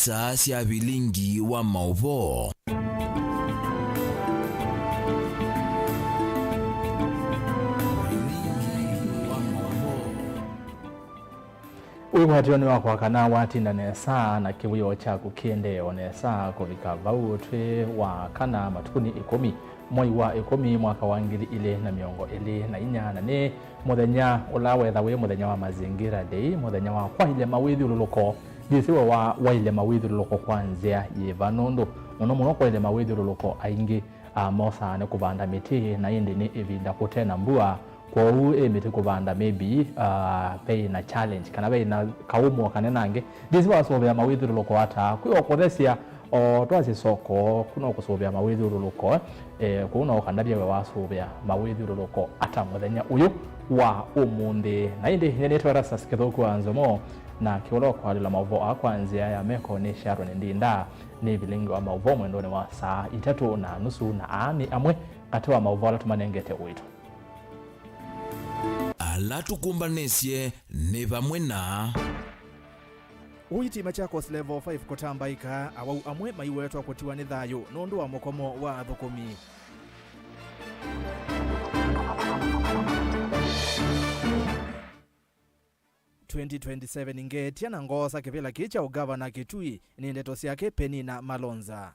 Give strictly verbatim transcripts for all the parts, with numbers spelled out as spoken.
Saa sya vilingi wa maũvoo. Vilingi wa maũvoo. Wĩkwatyo nĩ wakwa kana watinda nesa na kĩwĩoo kyaku kĩendee o nesa kũvika vau twĩ wa kana matukũnĩ ĩkũmi mwai wa ĩkũmi mwaka wa ngili ilĩ na mĩongo ĩlĩ na inya, na nĩ mũthenya ũla wetha wĩ mũthenya wa Mazingira Day, mũthenya wa kwaĩlya mawĩthyũlũlũko. Ndĩsĩ we wa waĩlya mawĩthyũlũlũko kwa nzĩa yĩva, nũndũ mũno mũno kwaĩlya mawĩthyũlũlũko aingĩ, ah, mosaa nĩ kũvanda mĩtĩ, na ĩndĩ nĩ ĩvinda kũte na mbua. Kwoou ĩ mĩtĩ kũvanda maybe, ah, vei na challenge kana vei na kaũmo kanenange. Ndĩsĩ wasũvĩa mawĩthyũlũlũko ata, kwĩ o kũthesya o twasye soko, kũna kũsũvĩa mawĩthyũlũlũko, eh, kũu no ũkandavya we wasũvĩa mawĩthyũlũlũko ata mũthenya ũyũ wa ũmũnthĩ. Na ĩndĩ nyie nĩtwa Erastus Kĩthũku wa Nzomo, na kĩũla ũkwalĩla maũvoo aa kwa nzĩa ya meko nĩ Sharon Ndinda. Nĩ vilingi wa maũvoo mwendonĩ wa saa itatũ na nusu, na aa nĩ amwe katĩ wa maũvoo ala tũmanengete ũito. Ala tũkũmbanĩsye nĩ vamwe na. Ũiiti Machakos Level five kũtambaĩka, awau amwe maiwetwa kũtiwa nĩ thayũ nũndũ wa mũkomo wa athũkũmi. Twenty twenty-seven ngeetya na ngoosa kĩvĩla kĩĩ kya ũgavana Kitui, nĩ ndeto syake Penina Malonza.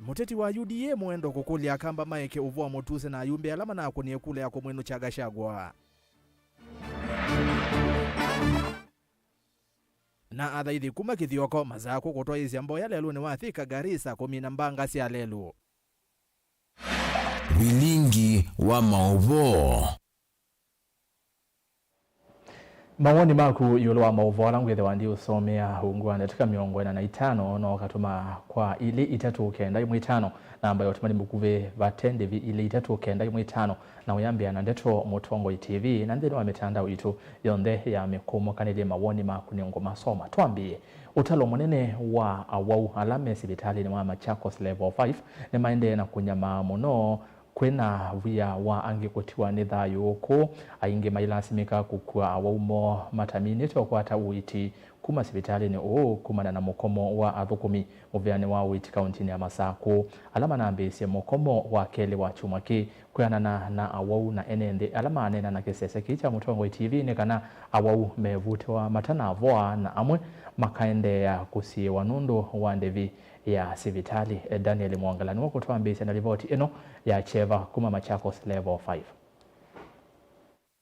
Mũteti wa U D A Mwendo kũkũlya Akamba maeke ũvũa mũtuse na ayumbe ala manakũnie kula ya kũmwĩnũkya Gachagua. Na athaithi kuma Kithioko, Masakũ kũtwaĩĩsya mboya lelũnĩ wa Thika, Garissa, kũmina mbanga sya lelũ. Vilingi wa maũvoo. Mawoni maku ĩũlũ wa maũvoo ala ngwĩthĩwa ndiũsomea ungu wa ndatĩka mĩongo ĩna na itano no ũkatũma kwa ilĩ itatũ kenda ĩmwe itano, namba ya ũtũmani mũkuvĩ vate ndĩvi ilĩ itatũ kenda ĩmwe itano, na ũyambĩa na Ndeto Mũtongoi T V, na nthĩnĩ wa mĩtandao itũ yonthe ya mĩkũmũkanĩlye mawoni maku nĩngũmasoma. Twambĩĩe. Ũtalo mũnene wa awau ala me sivitalĩnĩ wa Machakos Level five nĩmaendee na kũnyamaa mũno. Kwĩna wia wa angĩ kũtiwa nĩ thayũ ũkũ, aingĩ mailasimĩka kũkua awau moo mataminĩte ũkwata ũiiti kuma sivitalĩnĩ ũũ kumana na mũkomo wa athũkũmi mũvĩanĩ wa ũiiti kauntinĩ ya Masakũ. Ala manambĩĩsye mũkomo wa kelĩ wa kyumwa kĩĩ kwĩanana na awau na ene nthĩ ala maneena na kĩsese kĩĩ kya Mũtongoi T V nĩ kana awau mevutĩwa matanavoa na amwe makaendeea kũsiĩĩwa nũndũ wa ndĩvi ya sivitalĩ. Daniel Mwongela nĩwe ũkũtwambĩĩsya na livoti ĩno ya kyeva kuma Machakos Level five.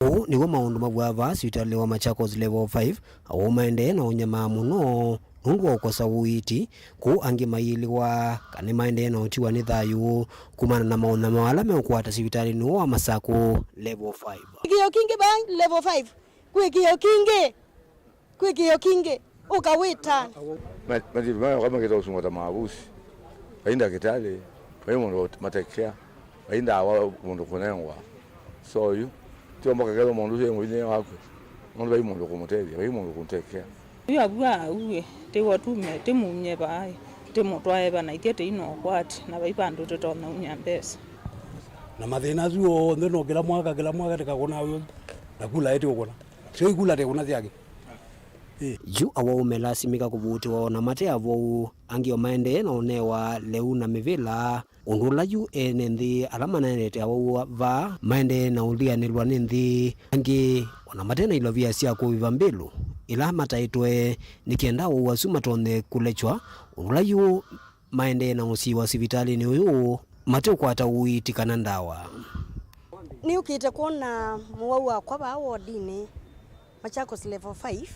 Ũũ nĩw'o maũndũ mavwaa vaa sivitalĩ wa Machakos Level five, awau maendee na ũnyamaa mũno nũndũ wa ũkosa ũiiti, kũu angĩ mayĩlĩwa kana nĩmaendee na ũtiwa nĩ thayũ kumana na maũnyamao ala meũkwata sivitalĩnĩ ũũ wa Masakũ Level five. Kĩkĩo kingĩ vaa Level five, kwĩ kĩkĩo kingĩ. Kwĩ kĩkĩo kingĩ, ũka wĩta. Ma-, mativi mayoka makĩta ũsungata maavusi. Vai ndakĩtalĩ, vai mũndũ wa matekea, vai ndawa mũndũ kũnengwa. So yu, tio mboka kethwa mũndũ ũsu e mũvinyĩe wakwe, nũndũ vai mũndũ kũmũtethya, vai mũndũ kũmũtekea. Yu avua auwe, tĩw'o tume, tĩmumye vaa, tĩmũtwae vana ithyĩ tĩina ũkwati, na vai vandũ tũtonya umya mbesa. Na mathĩna asu onthe no kĩla mwaka, kĩla mwaka tĩkakũna ũyũ, na kula ĩtĩũkũna. Sio ikula tĩkũna syake. Yu awau melasimĩka kũvutĩwa o na mate avou, angĩ o maendee na ũnewa lĩu na mĩvĩla, ũndũ ũla yu ene nthĩ ala manaendete awau vaa maendee na ũlianĩlwa nĩ nthĩ, angĩ o na mate na ilovia sya kũvĩva mbĩlũ ila mataĩtwe, nĩ kenda awau asu matonye kũlekywa, ũndũ ũla yu maendee na ũsiĩwa sivitalĩnĩ ũyũ mate ũkwata ũiiti kana ndawa. Nĩũkĩte kwona mũwau wakwa vaa wodinĩ, Machakos Level five,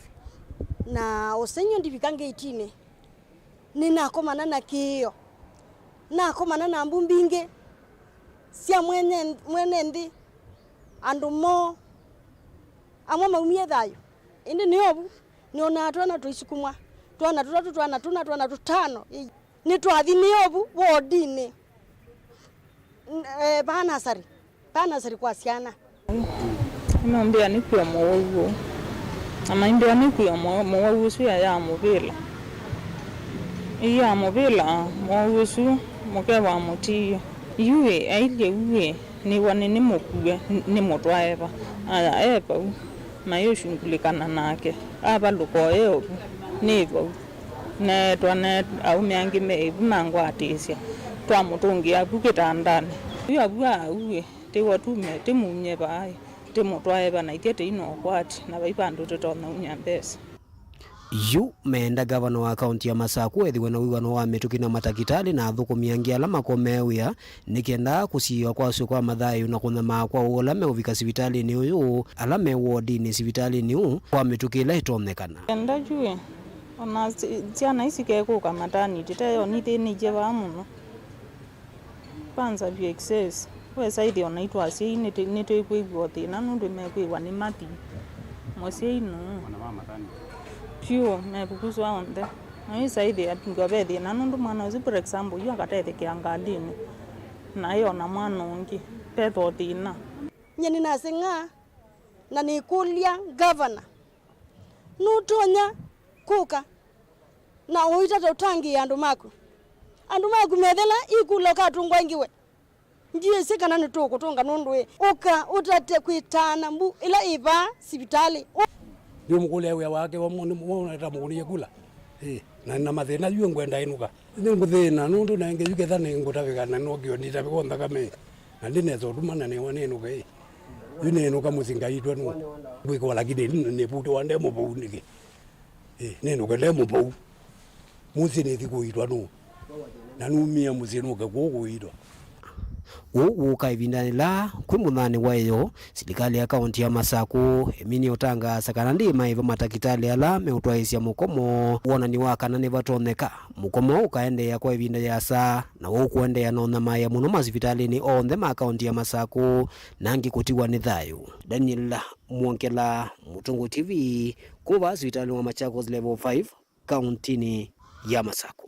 na ũsengy'o ndivika ngetinĩ, nĩnakomana na kĩĩo, nakomana na mbu mbingĩ sya mwene, mwene nthĩ, andũ moo, amwe maumie thayũ, ĩndĩ nĩ ovu, nĩonaa twana tũisukumwa, twana tũtatũ, twana tũna, twana tũtano. Nĩtwathi nĩ ovu wodinĩ, n-, eh, vaa nasarĩ, vaa nasarĩ kwa syana. Nĩmambĩa nĩkwĩa mũwau ũũ, na maimbĩa nĩkwĩa mũ-, mũwau ũsu ya, ya mũvĩla. Ĩĩ ya mũvĩla, mũwau ũsu mũkeva mũtiio. Yu ĩ, ailye u ĩ, Nĩw'a nĩ, nĩmũkue, nĩmũtwae va? Aya, e vau. Mayũshungulĩkana nake. Avalũka o e ovu. Nĩ vau. Neetwa ne aũme angĩ me ĩvu mangwatĩĩsya. Twamũtũngĩa vu kĩtandanĩ. Yu avu auĩ, tĩw'a tume, tĩmumye vaa, tĩmũtwae va, na ithyĩ tĩi na ũkwati, na vai vandũ tũtonya umya mbesa. Yu meenda ngavana wa kaunti ya Masakũ ethĩwe na wĩw'ano wa mĩtũkĩ na matakĩtalĩ na athũkũmi angĩ ala makomee wĩa, nĩ kenda kũsiĩĩwa kwa ũseo kwa mathayũ na kũnyamaa kwa ũũ ala meũvika sivitalĩnĩ ũyũ, ala me wodinĩ sivitalĩnĩ ũũ, kwa mĩtũkĩ ĩla ĩtonyekana. Enda yu ĩ, ona si-, syana isi kekũka mataniti, teyo nithĩnĩtye vaa mũno. Kwanza vyu excess, wesa ĩthĩa ona itũ asyai nĩtũ-, nĩtwĩkwĩw'a o thĩna nũndũ mekwĩw'a nĩ mati. Mũsyai nũũ? Vyũ, mevukuswa onthe. Na wĩsa ĩthĩa ngwa ve thĩna nũndũ mwana ũsu, for example, yu akatethekea ngalinĩ, na ĩ ona mwana ũngĩ, vethwa o thĩna. Nyie nĩnaseng'a na nĩkũlya ngavana, nũtonya kũka na ũitata ũtangĩĩa andũ maku? Andũ maku methela ikula ũkatũngwa ĩngĩ we? Ndyĩsĩ kana nĩtũkũtũnga nũndũ ĩ, ũka ũtate kwĩtaana mbu ĩla ĩ vaa sivitalĩ. Nĩũmũkũlya wĩa wake, wamwona nĩtamũkũnĩie kula. Ĩ, na nĩ na mathĩna yu ngwenda ĩnũka. Nĩngũthĩna nũndũ nenge yu ketha nĩngũtavĩka na nokĩo nditavĩka nthakame. Na ndĩnesa ũtuma na nĩwa nĩnũke ĩ. Yu nĩnũka mũsyĩ ngaitwa nũũ? Ngwĩkwa lakini nĩvutĩwa nde mũvau nĩkĩ? Ĩ, nĩnũke nde mũvau. Mũsyĩ nĩthi kũitwa nũũ? Na numie mũsyĩ nũke kũũ kũitwa. Ũu wũka ĩvindanĩ la kwĩ mũthanĩ wa ĩyo, silikalĩ ya kaunti ya Masakũ ĩminie ũtangaasa kana ndĩmaĩva matakĩtalĩ ala meũtwaĩĩsya mũkomo wonany'o wa kana nĩvatonyeka mũkomo ũkaendeea kwa ĩvinda yĩasa, na ũu kũendeea na ũnyamaĩa mũno masivitalĩnĩ onthe ma kaunti ya Masakũ, na angĩ kũtiwa nĩ thayũ. Daniel Mwongela, Mũtũngũ T V, kuma sivitalĩ wa Machakos Level five, kauntinĩ ya Masakũ.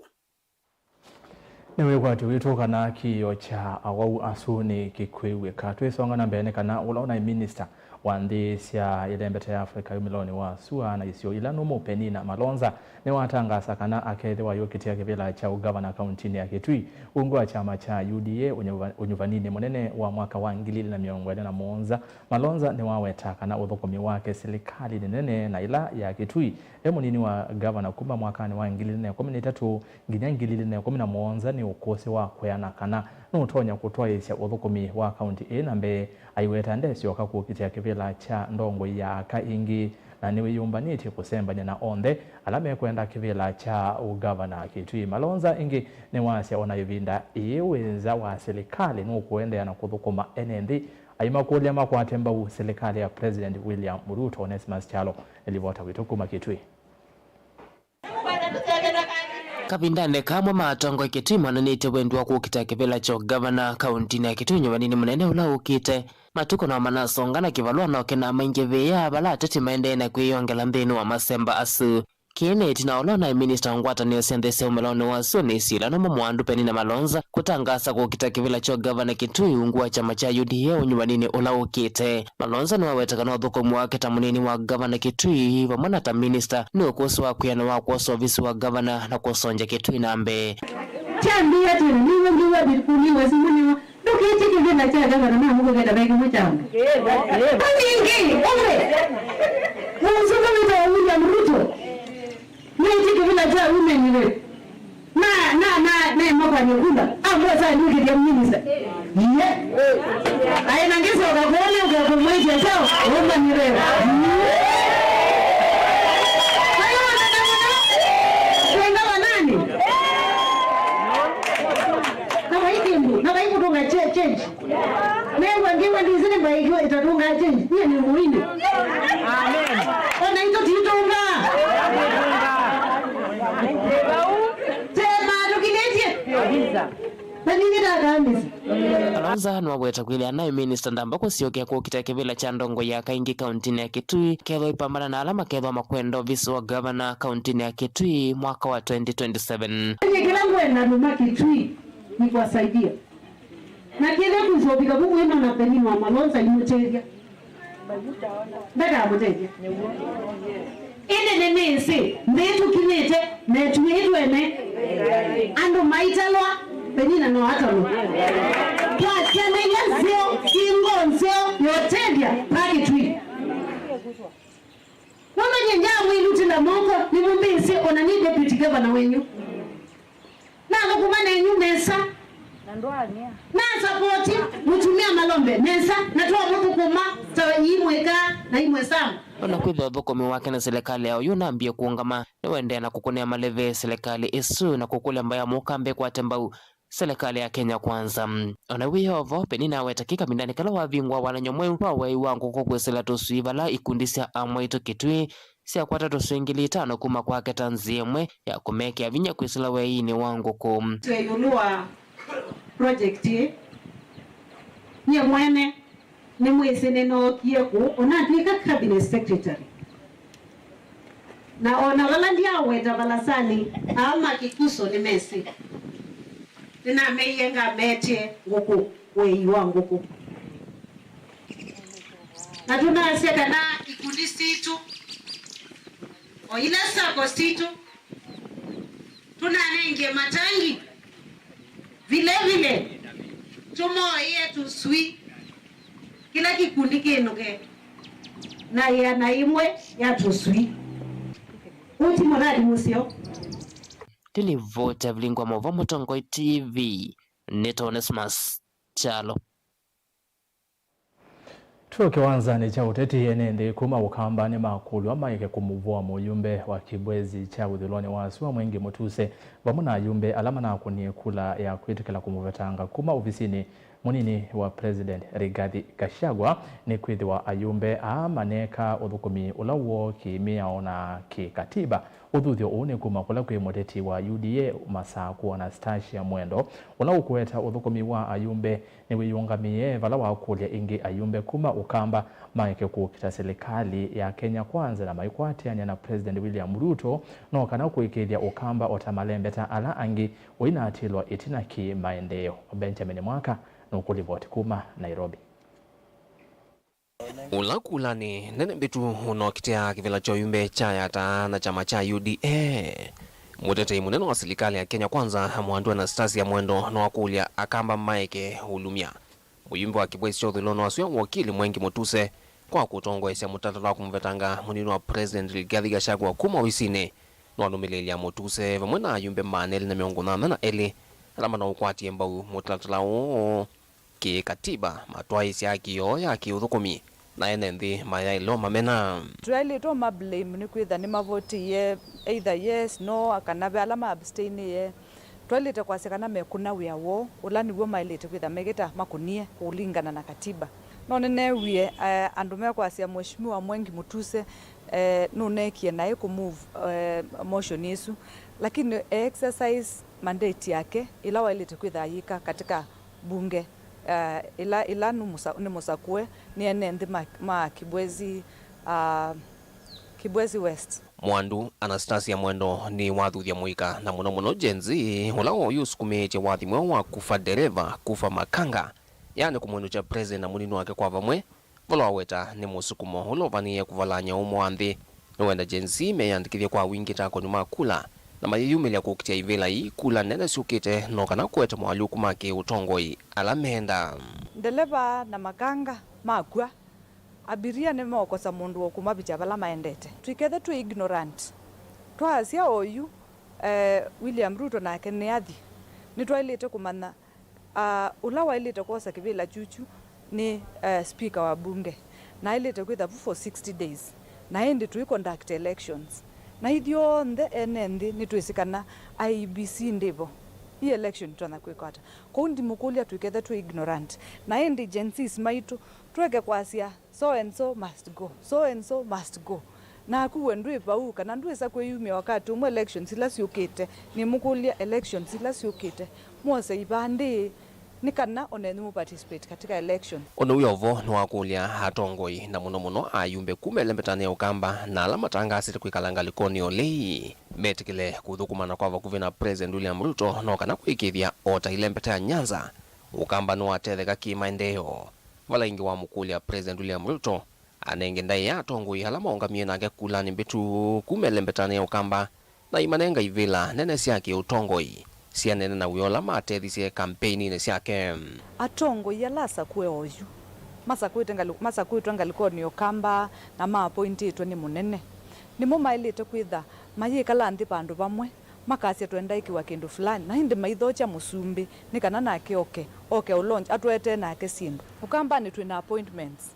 Nĩ wĩkwatyo witũ kana kĩĩo kya awau asu nĩ kĩkwĩw'ĩka. Twĩsonga na mbee nĩ kana ũla ũnaĩ minista wa nthĩ sya ĩlembeta ya Africa yumĩlonĩ wa sua na isio ila nũmũ, Penina Malonza, nĩwatangaasa kana akethĩwa ayũkitĩa kĩvĩla kya ũngavana kauntinĩ ya Kitui ungu wa kyama kya U D A ũnyuva-, ũnyuvaninĩ mũnene wa mwaka wa ngili ilĩ na mĩongo ĩlĩ na mũonza. Malonza nĩwaweta kana ũthũkũmi wake silikalĩnĩ nene na ĩla ya Kitui e mũnini wa ngavana kuma mwakanĩ wa ngili ilĩ na ĩkũmi na itatũ nginya ngili ilĩ na ĩkũmi na mũonza nĩ ũkũsĩ wa kweana kana nũtonya kũtwaĩĩsya ũthũkũmi wa kaunti ĩĩ na mbee. Aiweta ndesyoka kũkitĩa kĩvĩla kya ndongoi ya aka ĩngĩ, na nĩwĩyũmbanĩtye kũsembany'a na onthe ala mekwenda kĩvĩla kya ũngavana Kitui. Malonza ĩngĩ nĩwasya ona ĩvinda ĩĩ wĩ nza wa silikalĩ nũkũendeea na kũthũkũma ene nthĩ, aimakũlya makwate mbau silikalĩ ya President William Ruto. Onesimus Kyalo nĩ livota witũ kuma Kitui. Kavindanĩ kamwe ma atongoi Kitui monanĩtye wendi wa kũkita kĩvĩla kya ũngavana kauntinĩ ya Kitui nyuvaninĩ mũnene ũla ũkĩte. Matukũ no manasonga na kĩvalũa no kĩnamaingĩvĩĩa vala ateti maendee na kwĩyongela nthĩnĩ wa masemba asu. Kĩĩ nĩ ĩtina ũla ũnaĩ minista wa ngwatanĩo sya nthĩ sya umĩlonĩ wa sua nĩ sila nũmũ mũandu Penina Malonza kũtangaasa kũkita kĩvĩla kya ũngavana Kitui ungu wa kyama kya U D A ũnyuvaninĩ ũla ũkĩte. Malonza nĩwaweta kana ũthũkũmi wake ta mũnini wa ngavana Kitui vamwe na ta minista nĩ ũkũsĩ wa kwĩana wa kwosa ovisi wa ngavana na kũsongya Kitui na mbee. Kyambĩĩa tene, nĩw'o ngiwa vikuliwa simũ nĩw'o. Ndũkĩtye kĩvĩla kya ngavana na mũkũkĩta ve kĩmwe kya andũ. Kwa ningĩ, ũmwe, mũsumbĩ wĩtawa William Ruto, nĩtye kĩvĩla kya women rep. Na, na, na, na emakwany'a kula, ambosa nĩkĩthya minista. Iye. Aĩ na ngĩsyoka kũlya ũkekũmwĩtya kyaũ, women rep. Kwa hiyo, wanadamu na, kwenda wanani? Na vai kĩndũ, na vai kũtũnga che-, change. Nengwa ngiwa ndisi nĩ mbaĩkiwa ĩtatũngaa change. Nyie nĩ mũini. Amen. Ona itũ titũngaa. Tema tũkilĩtye. Kabisa. Na ningĩ ndakamisa. Malonza nĩwaweta kwĩthĩa naĩ minista ndamba kũsyokea kũkita kĩvĩla kya ndongoi ya kaingĩ kauntinĩ ya Kitui, kethwa ipambana na ala makethwa makwenda ovisi wa gavana kauntinĩ ya Kitui mwaka wa twenty twenty-seven. Kĩla ngwenda andũ ma Kitui nĩ kuwasaidia. Na kĩthĩa kwĩsa ũvika vu wĩmana Penina wa Malonza imũtethya. Ndakamũtethya. Ĩndĩ nĩnĩsĩ nthĩ tũkinyĩte na ĩtuĩtwe ene. Andũ maitalwa, Penina no atalwe. Twasya na ila nzeo, Ingo nzeo yotethya pa Kitui. Nũndũ nyie ndyamwĩlutĩla moko, nĩmũmbĩĩsye ona nĩ deputy governor wenyu. Nathũkũma nenyu nesa. Na ndwang'ea. Nasapoti mũtumĩa Malombe nesa, na twamũthũkũma ta imwĩkaa na imwe samu. O na kwĩthĩwa ũthũkũmi wake na silikalĩ ya oyu ũnambie kũũngama, nĩũendeea na kũkũnĩa maleve silikalĩ ĩsu na kũkũlya mbaĩ ya mũkambe ĩkwate mbau silikalĩ ya Kenya Kwanza. O na wĩ o vo, Penina aweta kĩ kavindanĩ kala wavingũa walany'o mweũ wa weei wa ngũkũ kwĩsĩla tũswii vala ikundi sya amwaitũ Kitui syakwata tũswingili itano kuma kwake ta nzĩa ĩmwe ya kũmekĩa vinya kwĩsĩla weeinĩ wa ngũkũ. Twĩ ĩũlũ wa project ĩĩ, nyie mwene nĩmwĩsĩ nĩnookie kũũ, onatw'ĩka cabinet secretary. Na ona vala ndyaweta valasanĩ, aa ma Kikuso nĩmesĩ. Nĩnameie ngametye ngũkũ, weei wa ngũkũ. Na tũnasya kana ikundi sitũ, o ila sacco sitũ, tũnanengie matangi, vile vile tũmoie tũswii, kĩla kikundi kĩnũke na ĩana ĩmwe ya tũswii. Ũũ ti mũradi mũseo. Ndilivoti ya Vilingwa Mova, Mũtongoi T V, nĩ Onesmus Kyalo. Twĩ kĩwanzanĩ kya ũteti, ene nthĩ kuma Ũkamba nĩmakũlw'a maeke kũmũvũa mũyumbe wa Kibwezi kya ũthũĩlonĩ wa sua Mwengi Mũtuse, vamwe na ayumbe ala manakũnie kula ya kwĩtĩkĩla kũmũvetanga kuma ovisinĩ mũnini wa President Rigathi Gachagua, nĩkwĩthĩwa ayumbe aa maneekaa ũthũkũmi ũla woo kĩ-mĩao na kĩ-katiba. Ũthuthyo ũũ nĩ kuma kũla kwĩ mũteti wa U D A Masakũ, Anastasia Mwendo, ũla ũkũweta ũthũkũmi wa ayumbe nĩwĩyũngamĩe vala wakũlya ĩngĩ ayumbe kuma Ũkamba maeke kũkita silikalĩ ya Kenya Kwanza na maikwatĩanĩa na President William Ruto, no kana kũĩkĩĩthya Ũkamba o ta malembeta ala angĩ ũinatĩlwa ĩtina kĩ maendeeo. Benjamin Mwaka nũkũlivoti kuma Nairobi. Ũla kulanĩ nene mbĩtu ũnokitĩa kĩvĩla kya ũyumbe kya Yatta na kyama kya U D A, mũtetei mũnene wa silikalĩ ya Kenya Kwanza, Mwandu Anastasia Mwendo, nĩwakũlya Akamba maeke ũlumya mũyumbe wa Kibwezi kya ũthũĩlonĩ wa sua wakili Mwengi Mũtuse kwa kũtongoesya mũtalatala wa kũmũvetanga mũnini wa President Rigathi Gachagua kuma ovisinĩ. Nĩwanũmĩlĩĩlya Mũtuse vamwe na ayumbe maana elĩ na mĩongo nyanya na elĩ ala manaũkwatie mbau mũtalatala ũũ kĩ-katiba, matwaĩĩsya haki yoo ya kĩ-ũthũkũmi, na ene nthĩ mayaĩle ũmamena. Twaĩlĩte ũma blame nĩkwĩtha nĩmavotiie either yes, no, kana ve ala ma abstainie. Twaĩlĩte kwasya kana mekũna wĩa woo, ũla nĩw'o maĩlĩte kwĩtha mekĩta makũnie kũlingana na katiba. No nĩneewie, eh, andũ mekwasya Mheshimiwa Mwengi Mũtuse, eh, nũneekie naĩ kũ move, eh, motion ĩsu, lakini e exercise mandate yake ĩla waĩlĩte kwĩtha ayĩka katika bunge, ah, ĩla, ĩla nĩ mũsa-, nĩ mũsakũe nĩ ene nthĩ ma, ma Kibwezi, ah, Kibwezi West. Mwandu Anastasia Mwendo nĩ wathuthya mũika na mũno mũno Gen Z, ũla oyu ũsukumĩĩtye wathi mweũ wa Kufa Dereva, Kufa Makanga, yaani kũmwĩnũkya president na mũnini wake kwa vamwe, vala waweta nĩ mũsukumo ũla ũvanĩĩe kũvalany'a ũmwe wa nthĩ. Nĩwenda Gen Z meyĩandĩkĩthye kwa wingĩ ta akũni ma kula na mayĩyumĩlya kũkitĩa ivĩla ii kula nene syũkĩte, no kana kũete moalyũku ma kĩ-ũtongoi ala menda. Ndeleva na makanga makw'a, abiria nĩmeũkosa mũndũ wa kũmavĩtya vala maendete. Tũikethe twĩ ignorant, twaasya oyu, eh, William Ruto nake nĩathi, nĩtwaĩlĩte kũmanya Ah, ũla waĩlĩte kwosa kĩvĩla kyukyu nĩ, eh, speaker wa bunge, na aĩlĩte kwĩtha vu for sixty days, na ĩndĩ tũi conduct elections, na ithyonthe ene nthĩ nĩtwĩsĩ kana I E B C ndĩvo. Ii election itonya kwĩka ata? Kwoou ndimũkũlya tũikethe twĩ ignorant, na ĩndĩ Gen Zs maitũ tũeke kwasya, "So and so must go, so and so must go." Naku we ndwĩ vau, kana ndwĩsa kwĩyumya wakati ũmwe elections ila syũkĩte? Nĩmũkũlya, elections ila syũkĩte, mwose ivandĩ nĩ kana onenyu mũ participate katika election. Ũndũ wĩ o vo nĩwakũlya atongoi, na mũno mũno ayumbe kuma ĩlembetanĩ ya Ũkamba na ala matangaasĩte kwĩkala ngalĩkonĩ o lei, metĩkĩle kũthũkũmana kwa vakuvĩ na President William Ruto, no kana kũĩkĩĩthya o ta ĩlembeta ya Nyanza, Ũkamba nĩwatetheka kĩ-maendeeo. Vala ĩngĩ wamũkũlya President William Ruto anenge ndaĩa atongoi ala maũngamie nake kulanĩ mbĩtu kuma ĩlembetanĩ ya Ũkamba na imanenga ivĩla nene sya kĩ-ũtongoi, Syanene na wĩa ũla matethisye kampeininĩ syake. Atongoi ala asakũe oyu masakwĩte ngalĩ-, masakwĩtwe ngalĩkonĩ ya Ũkamba na maappointĩtwe nĩ mũnene, nĩmo maĩlĩte kwĩtha mayĩkala nthĩ vandũ vamwe, makasya twendaĩkĩwa kĩndũ fulani, na ĩndĩ maithokya mũsumbĩ nĩ kana nake oke, oke ũlonji atũetee nake syĩndũ. Ũkambanĩ twĩ na appointments.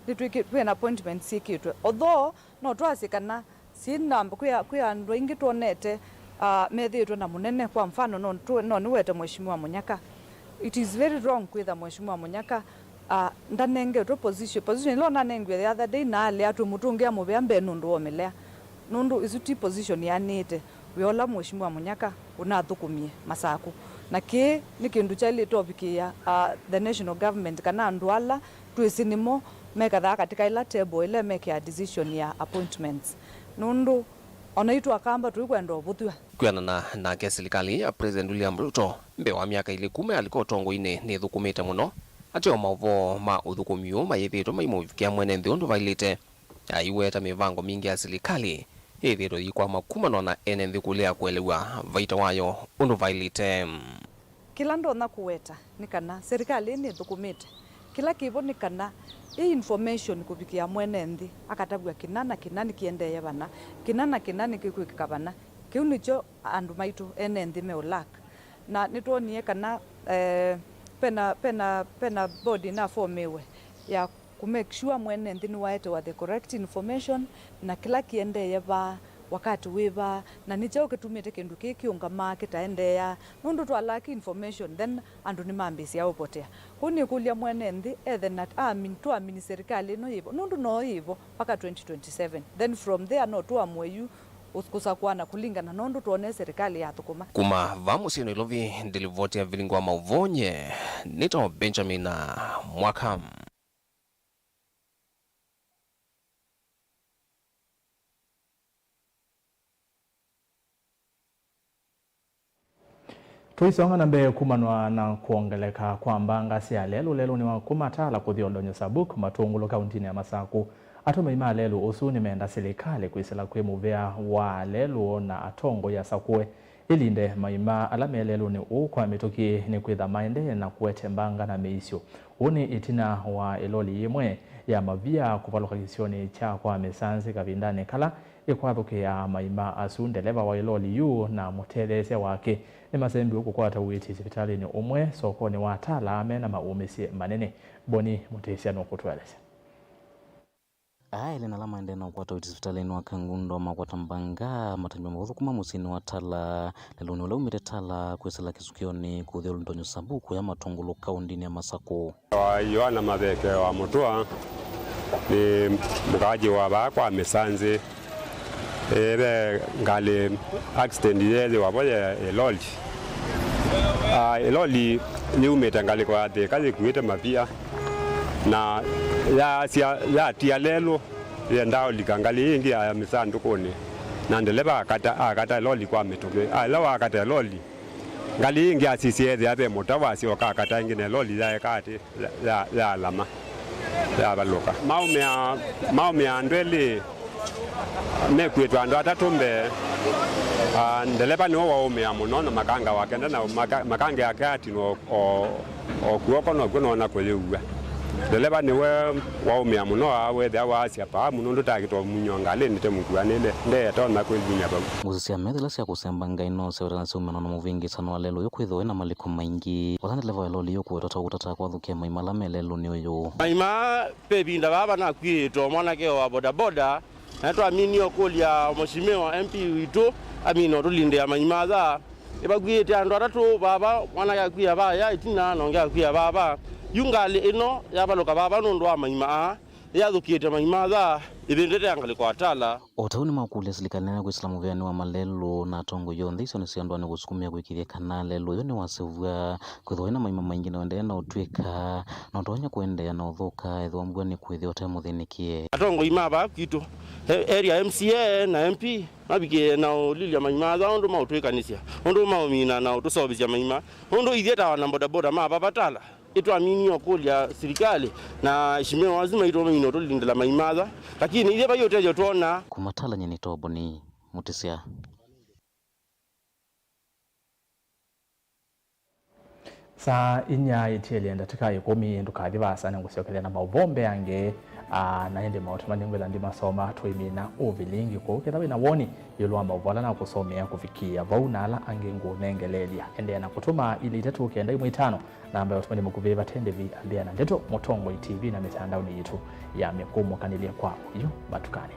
Nĩtwĩkĩ-, twĩ na appointments syĩkĩtwe. Although no twasye kana syĩ namba, kwĩ, kwĩ andũ aingĩ twonete, ah, methĩĩtwe na mũnene. Kwa mfano, no, tu-, no nĩwete Mheshimiwa Mũnyaka. It is very wrong kwĩtha Mheshimiwa Mũnyaka, ah, ndanengetwe position. Position ĩla ũnanengiwe the other day, naalea twĩmũtũngĩa mũvea mbee nũndũ wa ũmĩlea. Nũndũ ĩsu ti position yanĩte wĩa ũla Mheshimiwa Mũnyaka ũnathũkũmie Masaku. Na kĩĩ nĩ kĩndũ kyaĩlĩte ũvikĩĩa, ah, the national government kana andũ ala twĩsĩ nĩmo mekathaa katĩka ĩla table ĩla ĩmekĩaa decision ya appointments, nũndũ o naitũ Akamba tũikwenda ũvũthw'a. Kwĩanana nake, silikalĩ ya President William Ruto mbee wa myaka ilĩ kuma yalika ũtongoinĩ nĩthũkũmĩte mũno. Ateo maũvoo ma ũthũkũmi ũũ mayĩthĩĩtwe maimũvikĩa mwene nthĩ ũndũ vailĩte. Aiweta mĩvango mingĩ ya silikalĩ yĩthĩĩtwe yĩkwama kumana na ene nthĩ kũlea kũelew'a vaita wayo ũndũ vailĩte. Kĩla ndonya kũweta nĩ kana serikali ĩĩ nĩthũkũmĩte kĩla kĩvo nĩ kana ĩ information kũvikĩa mwene nthĩ akatavw'a kĩna na kĩna nĩkĩendee vana, kĩna na kĩna nĩkĩkwĩkĩka vana. Kĩu nĩkyo andũ maitũ ene nthĩ meũlack. Na nĩtwonie kana, eh, pena, pena, pena board ĩnafomiwe ya kũ make sure mwene nthĩ nĩwaetewa the correct information na kĩla kĩendee vaa, wakati wĩ vaa, na nĩ kyaũ kĩtumĩte kĩndũ kĩĩ kĩũngamaa kĩtaendeea, nũndũ twalaki information, then andũ nĩmambĩĩsya ũpotea. Kwoou nĩkũlya mwene nthĩ ethe na amin-, tũamini serikali ĩno yĩvo, nũndũ no yĩvo mpaka twenty twenty-seven, then from there no tũamũe yu kũs-, kũsakũana kũlingana na ũndũ twonee serikali yathũkũma. Kuma vaa mũsyĩ Nairobi, ndilivoti ya vilingi wa maũvoo nye nĩtawa Benjamin Mwaka. Tũisonga na mbee, kumanwa na kwongeleka kwa mbanga sya lelũ lelũnĩ wa kuma Tala kũthi Oldonyo Sabuk, Matũngũlũ, kauntinĩ ya Masaku, atũmĩi ma lelũ ũsu nĩmenda silikalĩ kwĩsĩla kwĩ mũvea wa lelũ na atongoi asakũe ĩlinde maima ala me lelũnĩ ũũ kwa mĩtũkĩ, nĩkwĩtha maendee na kũete mbanga na mĩisyo. Ũũ nĩ ĩtina wa ĩloli yĩmwe ya mavia kũvalũka kĩsionĩ kya kwa Mĩsanzĩ kavindanĩ kala ĩkwathũkĩa maima asu. Ndeleva wa ĩloli yu na mũtetheesya wake nĩmasembiwe kũkwata ũiiti sivitalĩnĩ ũmwe sokonĩ wa Tala me na maũmĩsye manene. Boni Mũtĩsya nũkũtũelesya. Aa elĩ na ala maendee na ũkwata ũiiti sivitalĩnĩ wa Kangundo makwata mbanga matambya mavũthũ kuma mũsyĩnĩ wa Tala, lelũnĩ ũla umĩte Tala kwĩsĩla kĩsukĩonĩ kũthi Oldonyo Sabuk ya Matũngũlũ kaũndĩnĩ ya Masakũ. Yoana Maveke wa Mũtũa, nĩ mũkaaji wa vaa kwa Mĩsanzĩ. Ĩĩ, ve ngalĩ accident yeethĩwa vo ya ĩloli. Ah, ĩloli yĩumĩte ngalĩko ya Thĩka yĩkuĩte mavia, na yaasya, yatia lelũ, yendaa ũlika ngalĩ ĩngĩ ya mĩsandũkũnĩ, na ndeleva akata, akata ĩloli kwa mĩtũkĩ. Ah, ĩla wakata ĩloli, ngalĩ ĩngĩ asisya ethĩa ve mũta wasyoka akata ĩngĩ, na ĩloli yaeka atĩ ya, ya, yalama, yavalũka. Maũmĩa, maũmĩa andũ elĩ, mekwĩtwa andũ atatũ mbee. Ah, ndeleva nĩwe waũmĩa mũno na makanga wake nda, na maka-, makanga yake atinwa o, o, o kw'oko, nokw'o noona kũyĩua. Ndeleva nĩwe waũmĩa mũno, aa wethĩa waasya paamu, nũndũ takĩtwa mũnywa ngalĩnĩ te mũkuanĩle, ndeetonya kwĩvinya vau. Ngũsĩ sya metho ila sya kũsemba Ngai no syawetanasya ũmeno na mũvĩngĩsano wa lelũ ũyũ kwĩthĩwa wĩ na malĩko maingĩ. Vala ndeleva wa ĩloli yũkũwetwa ta ũkũtata kwathũkĩa maima ala me lelũnĩ ũyũ. Maima, ve ĩvinda vava nakw'ĩĩtwe mwanake wa bodaboda, na nĩtwaminie ũkũlya Mheshimiwa M P witũ amina ũtũlindĩa maima aya. Nĩvakw'ĩĩte andũ atatũ vava, mwanake akw'ĩa vaya ĩtina, na ũngĩ akw'ĩa vava. Yu ngalĩ ĩno yavalũka vava nũndũ wa maima aa, yathũkĩte maima aya, ĩvĩndĩte ya ngalĩko ya Tala. O ta ũu nĩmakũlya silikalĩ nene kwĩsĩla mũvĩanĩ wa malelũ na atongoi onthe isionĩ sya ndũanĩ kũsukumĩa kũĩkĩĩthya kana lelũ ũyũ nĩwaseũvw'a, kwĩthĩwa wĩ na maima maingĩ na ũendee na ũtw'ĩka, na ũtonya kũendeea na ũthũka ethĩwa mbua nĩkwĩthĩwa ũtemũthĩnĩkĩe. Atongoi ma vaa kwitũ, e-, area M C A na M P, mavikĩe na ũlilya maima aya ũndũ maũtw'ĩkanĩsya, ũndũ maũmina na ũtũseũvĩsya maima, nũndũ ithyĩ ta wana bodaboda ma vava Tala, ĩtwaminie ũkũlya silikalĩ na Mheshimiwa asu maitũmĩine ũtũlindĩla maima aya, lakini ithyĩ vai ũtethyo twona. Kuma Tala nyie nĩ Toboni Mũtĩsya. Saa inya itielye ndatĩka ĩkũmi, ndũkathi vaasa, nĩngũsyokelela maũvoo mbeange. Aa, na ĩndĩ maũtũmani ngwĩla ndimasoma tũimina ũvilingi kũu. Ketha wĩna woni ĩũlũ wa maũvoo ala nakũsomea kũvikĩa vau na ala angĩ ngũnengeleelya, endeea na kũtũma ilĩ itatũ kenda ĩmwe itano, namba ya ũtũmani mũkuvĩ vate ndĩvi. Ambĩa na Ndeto Mũtongoi T V na mĩtandaonĩ yitũ ya mĩkũmũkanĩlye kwa ũyu matukanĩ.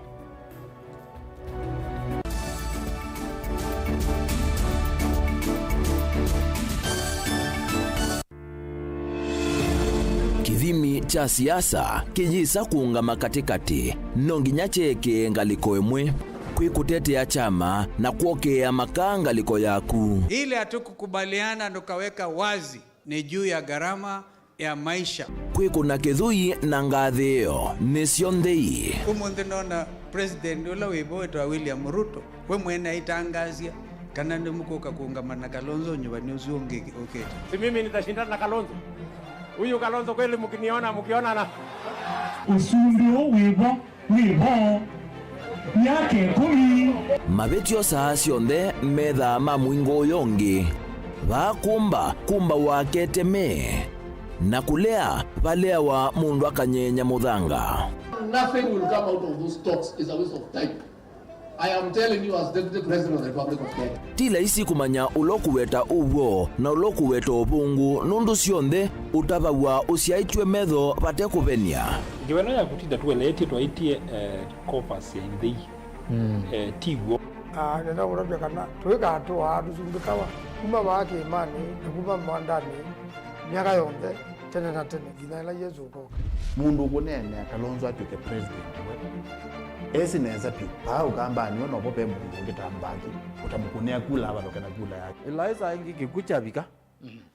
Kĩthimi kya siasa kĩyĩsa kũũngama katĩkatĩ, no nginya kyeekĩe ngalĩko ĩmwe. Kwĩ kũtetea kyama na kwokeea makaa ngalĩko yaku. Ile hatukukubaliana tukaweka wazi ni juu ya gharama ya maisha. Kwĩkũna kĩthũi na ngathĩĩo nĩsyo nthei. Ũmũnthĩ nona president ũla wĩ vo wĩtawa William Ruto, we mwene aitangaasya kana nĩmũkũka kũũngama na Kalonzo nyuvanĩ ũsu ũngĩ ũkĩte. Si mimi nitashindana na Kalonzo? Huyu Kalonzo kweli mkiniona, mkionana? Ũsumbĩ ũũ wĩ vo. Wĩ vo myaka ĩkũmi. Mavĩtyo saa syonthe methaa ma mũingo ũyũ ũngĩ. Vaa kũmba, kũmbawa keteme. Na kũlea, valeawa mũndũ akanyenya mũthanga. Nothing will come out of those talks. It's a waste of time. I am telling you as Deputy President of the Republic of Kenya. Ti laisi kũmanya ũla ũkũweta ũw'o na ũla ũkũweta ũvũngũ, nũndũ syonthe ũtavaw'a ũsyaĩtw'e metho vate kũvenia. Ngewa ĩno ya kũtinda tũeleetye twaĩtye, eh, coffers ya ithei, mm, eh, ti w'o. Ah, nenda kũtavya kana tũikatũaa tũsumbĩkawa kuma vaa kĩĩmanĩ na kuma mwandanĩ myaka yonthe, tene na tene, nginya ĩla Yesũ ũkoka. Mũndũ ũkũneenea Kalonzo atw'ĩke president we, esĩ nesa vyũ. Vaa Ũkambanĩ we novo ve mũndũ ũngĩ ta Mbaki, ũtamũkũnĩa kula avalũke na kula yake. Ĩlaĩsa ĩngĩ kĩkw'ũ kyavika,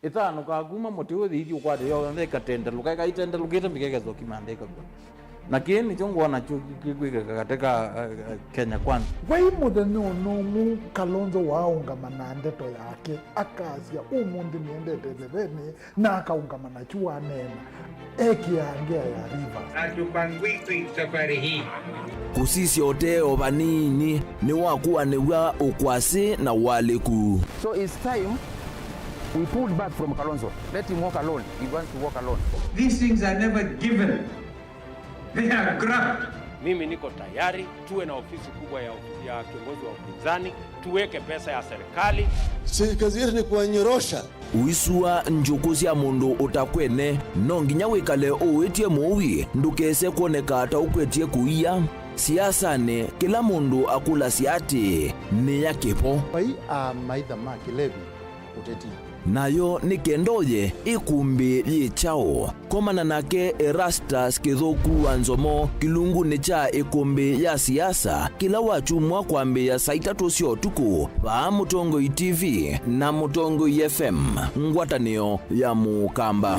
ĩtanũkaa kuma mũtĩ ũyũ ĩthi ũkwate yonthe ĩkatendelũka, ĩkaitendelũkĩte mbika ĩkesa ũkimantha ĩkakw'a. Na kĩĩ nĩkyo ngwona kyo kĩkwĩkĩka katĩ ka, eh, eh, Kenya Kwanza. Vai mũthenya ona ũmwe Kalonzo waaũngama na ndeto yake, akasya, "Ũmũnthĩ nĩendete ĩthevenĩ," na akaũngama nakyu waneena, ekĩaa ngea ya Rivers. Hatupangwiki safari hii. Kũsisya ũtee o vanini nĩwakuanĩw'a ũkwasĩ na ũalĩku. So it's time we pulled back from Kalonzo. Let him walk alone. He wants to walk alone. These things are never given. They are graft. Mimi niko tayari tuwe na ofisi kubwa ya, ya kiongozi wa upinzani, tuweke pesa ya serikali. Si kazi yetu ni kuwanyorosha. Ũisua njũkũ sya mũndũ ũtakwene, no nginya wĩkale ũĩtye mũui ndũkese kwoneka ta ũkwetye kũia. Siasanĩ, kĩla mũndũ akũlasya atĩĩ, "Nĩ ya kĩvo?" Vai amaitha ma kĩlevi ũteti. Nayo nĩ kenda ũye ĩkũmbĩ yĩ kyaũ? Komana nake Erastus Kĩthũku wa Nzomo kĩlungunĩ kya ĩkũmbĩ ya siasa kĩla wakyumwa kwambĩĩa saa itatũ sya ũtukũ vaa Mũtongoi T V na Mũtongoi F M, ngwatanĩo ya Mũkamba.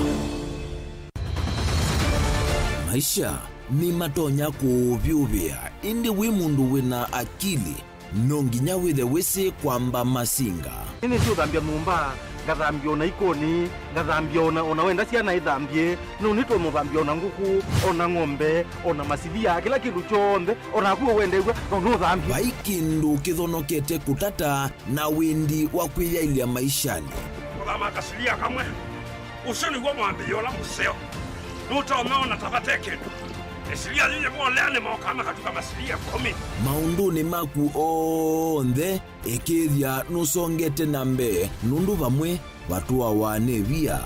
Maisha nĩmatonya kũũvyũvĩa, ĩndĩ wĩ mũndũ wĩna akili, no nginya wĩthe wĩsĩ kwamba masinga. Nĩnĩsĩ ũthambya nyũmba, ngathambya ona ikoni, ngathambya ona, ona wenda syana ithambye, no nĩtonya ũthambya ona ngũkũ, ona ng'ombe, ona masilia, kĩla kĩndũ kyonthe, ona naku ũwendeew'a, no nũthambye. Vai kĩndũ kĩthonokete kũtata na wĩndi wa kwĩyaĩlya maishanĩ. Kũthama kasilia kamwe. Ũsu nĩw'o mwambĩĩo ũla mũseo. Nũtonya ona ta vate kĩndũ. Ĩsilia yĩyĩvolea nĩmokaa makatuka masilia ĩkũmi. Maũndũnĩ maku onthe, ĩkĩĩthya nũsongete na mbee, nũndũ vamwe vatũawa nĩ via.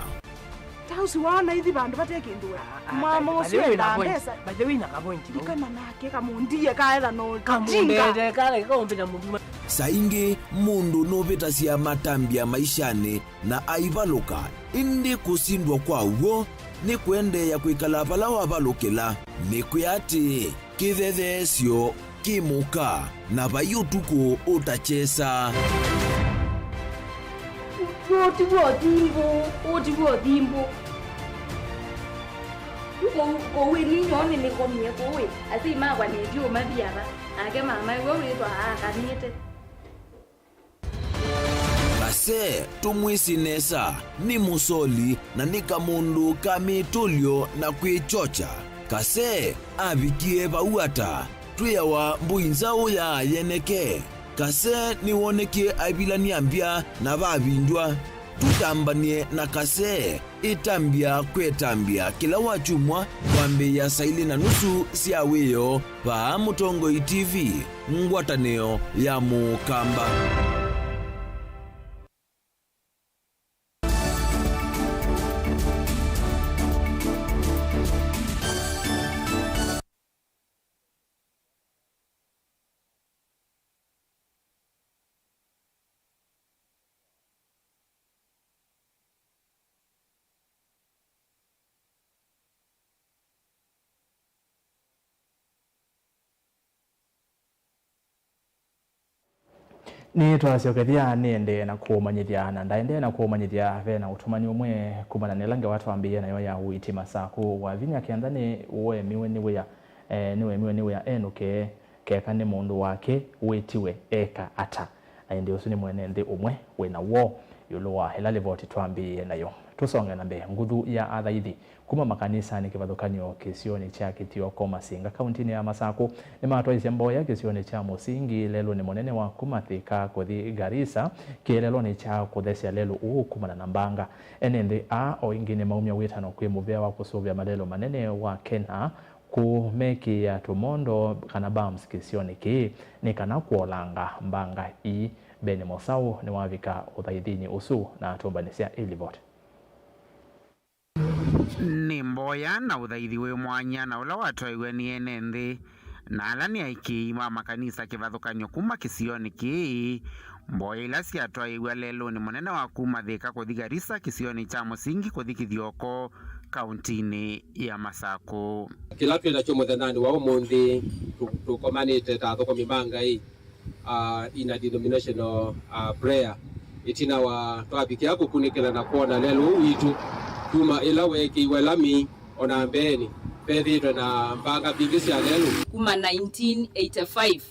Ta ũsu waona ithi vandũ vate kĩndũ we. Ah, ah, mama by the ũsu way, endaa na point, mbesa. By the way, na ka point, no? Ikana nake kamũndie kaetha no kamũndete, kala kaumbĩta mũndũ. Saa ingĩ mũndũ nũvĩtasya matambya maishanĩ na aivalũka, ĩndĩ kũsindwa kwa w'o nĩ kũendeea kwĩkala vala wavalũkĩla. Nĩkwĩa atĩĩ, kĩthetheesyo kĩ mũka, na vai ũtukũ ũtakyesa. Ũũ ti w'o thimbũ, ũũ ti w'o thimbũ. Yu kũu, kũu ĩni nyoo nĩnĩkomie kũu ĩ, asyai makwa nĩtyo mathi ava, nake mama ĩwe wĩthwa aakanĩte. Kase, tũmwĩsĩ nesa, nĩ mũsoli na nĩ kamũndũ ka mĩtũlyo na kwĩkyokya. Kase avikie vau ata? Twĩawa mbũi nzaũ ya yeneke. Kase nĩwonekie aivilany'a mbya na vavindw'a. Tũtambany'e na Kasee, ĩtambya kwĩ ĩtambya kĩla wakyumwa kwambĩĩa saa ilĩ na nusu sya wĩoo vaa Mũtongoi T V, ngwatanĩo ya Mũkamba. Nĩtwasyokethya nĩendee na kũũmanyĩthya, na ndaendee na kũũmanyĩthya, ve na ũtũmani ũmwe kumana na ĩla ngewa twambĩĩe nayo ya ũiiti Masakũ wa vinya kenda nĩwemiwe nĩ wĩa, eh, nĩwemiwe nĩ wĩa enũke, keka nĩ mũndũ wake wĩtiwe eka ata. Na ĩndĩ ũsu nĩ mwene nthĩ ũmwe wĩ na woo ĩũlũ wa ĩla livoti twambĩĩe nayo. Tũsonge na mbee. Nguthu ya athaithi kuma makanisanĩ kĩvathũkany'o kĩsionĩ kya Kĩthioko Masinga, kauntinĩ ya Masakũ, nĩmatwaisye mboya kĩsionĩ kya Mũsingi lelũnĩ mũnene wa kuma Thika kũthi Garissa, kĩeleelonĩ kya kũthesya lelũ ũũ kumana na mbanga. Ene nthĩ aa o ĩngĩ nĩmaumya wĩtano kwĩ mũvĩa wa kũsũvĩa malelũ manene wa KeNHA kũmekĩĩa tũmondo kana bumps kĩsionĩ kĩĩ nĩ kana kũolanga mbanga ii. Ben Mosau nĩwavika ũthaithinĩ ũsu na atũmbanĩsya ĩ livoti. Nĩ mboya na ũthaithi wĩ mwanya na ũla watwaĩw'e nĩ ene nthĩ na ala nĩ aĩkĩĩi ma makanisa kĩvathũkany'o kuma kĩsionĩ kĩĩ, mboya ila syatwaĩw'a lelũnĩ mũnene wa kuma Thika kũthi Garissa, kĩsionĩ kya Mũsingi kũthi Kĩthioko, kauntinĩ ya Masakũ. Kĩla twĩ nakyo mũthenyanĩ wa ũmũnthĩ, tũ-, tũkomanĩte ta athũkũmi ma Ngai, uh, in a denominational, uh, prayer. Ĩtina wa twavikĩa kũkunĩkĩla na kwona lelũ ũũ witũ, kuma ĩla weekĩiwe lami, o na mbeenĩ vethĩĩtwe na mbanga mbingĩ sya lelũ. Kuma nineteen eighty-five,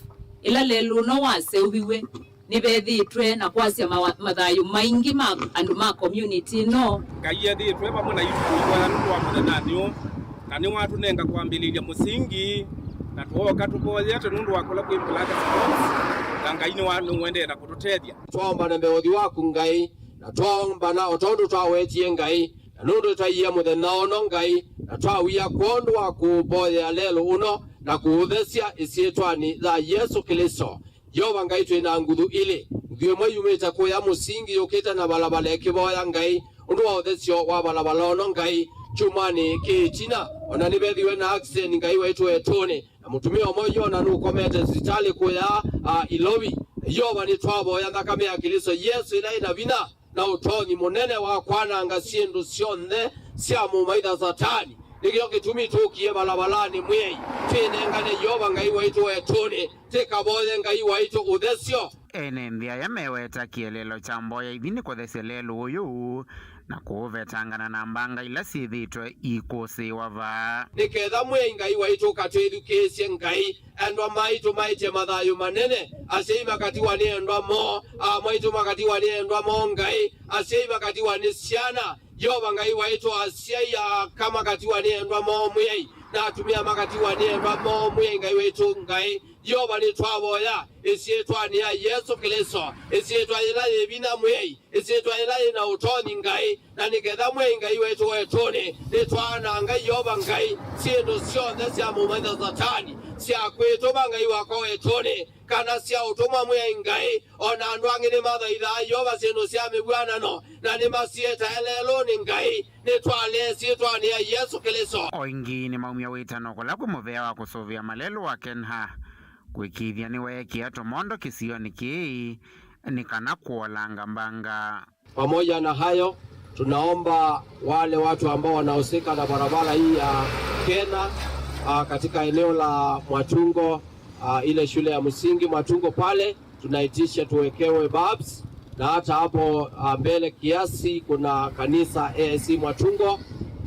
ĩla lelũ ũno waseũviw'e, nĩvethĩĩtwe na kwasya mawa-, mathayũ maingĩ ma andũ ma community ĩno. Ngai ethĩĩtwe vamwe na itũ kũivoya nũndũ wa mũthenyanĩ ũũ, na nĩwatũnenga kwambĩlĩlya Mũsingi, na twooka tũvoyete nũndũ wa kũla kwĩ Black Spots, na Ngai nĩwa-, nĩũendee na kũtũtethya. Twaomba na mbee ũthyũ waku, Ngai, na twaomba na o tondũ twawetie, Ngai, na nũndũ twaiie mũthenya ũno, Ngai, na twawia kwondũ wa kũũvoyea lelũ ũno na kũũthesya ĩsyĩtwanĩ ya Yesũ Klĩsto. Yeova Ngai, twĩ na nguthu ilĩ. Nguthu ĩmwe yumĩte kũya Mũsingi yũkĩte na valavola ĩkĩvoya, Ngai, ũndũ wa ũthesyo wa valavola ũno, Ngai, kyumwanĩ kĩ ĩtina. O na nĩvethiwe na accident, Ngai waitũ, etũnĩ, na mũtumĩa ũmwe yona nũkomete sivitalĩ kũya, a, Ilovi. Yeova, nĩtwavoya nthakame ya Klĩsto Yesũ ĩla ĩna vinya na ũtonyi mũnene wa kwananga syĩndũ syonthe sya mũmaitha Satani. Nĩkĩo kĩtumi tũkie valavalanĩ, Mwĩai, twĩnengane Yeova Ngai waitũ wetũnĩ, tĩkavoye Ngai waitũ ũthesyo. Ene nthĩ aya meweta kĩeleelo kya mboya ithi nĩ kũthesya lelũ ũyũ na kũũvetangana na mbanga ila syĩthĩĩtwe ikũsĩĩwa vaa. Nĩ ketha Mwĩai Ngai waitũ ũkatwĩthukĩĩsye, Ngai, endwa maitũ maĩtye mathayũ manene, asyai makatiwa nĩ endwa moo, aa maitũ makatiwa nĩ endwa moo, Ngai, asyai makatiwa nĩ syana, Yeova Ngai waitũ, asyai a aka makatiwa nĩ endwa moo, Mwĩai, na atumĩa makatiwa nĩ endwa moo, Mwĩai Ngai waitũ, Ngai, Yeova, nĩtwavoya ĩsyĩtwanĩ ya Yesũ Klĩsto, ĩsyĩtwa yĩla yĩ vinya, Mwĩai, ĩsyĩtwa yĩla yĩ na ũtonyi, Ngai, na nĩ ketha Mwĩai Ngai waitũ wetũnĩ, nĩtwaananga, Yeova Ngai, syĩndũ syonthe sya mũmaitha Satani, sya kwĩtũma, Ngai wakwa, wetũnĩ, kana sya ũtũmwa, Mwĩai Ngai. O na andũ angĩ nĩmathaithaa Yeova syĩndũ sya mĩvw'anano, na nĩmasyĩtae lelũnĩ, Ngai, nĩtwalee syĩtwanĩ ya Yesũ Klĩsto. O ĩngĩ nĩmaumya wĩtano kũla kwĩ mũvea wa kũsũvĩa malelũ wa KeNHA, kũĩkĩĩthya nĩweekĩa tũmondo kĩsionĩ kĩĩ nĩ kana kũolanga mbanga. Pamoja na hayo, tunaomba wale watu ambao wanahusika na barabara hii ya KeNHA, ah, katika eneo la Mwatungo, ah, ile shule ya msingi Mwatungo pale, tunaitisha tuwekewe bulbs, na hata hapo, ah, mbele kiasi kuna kanisa A I C Mwatungo,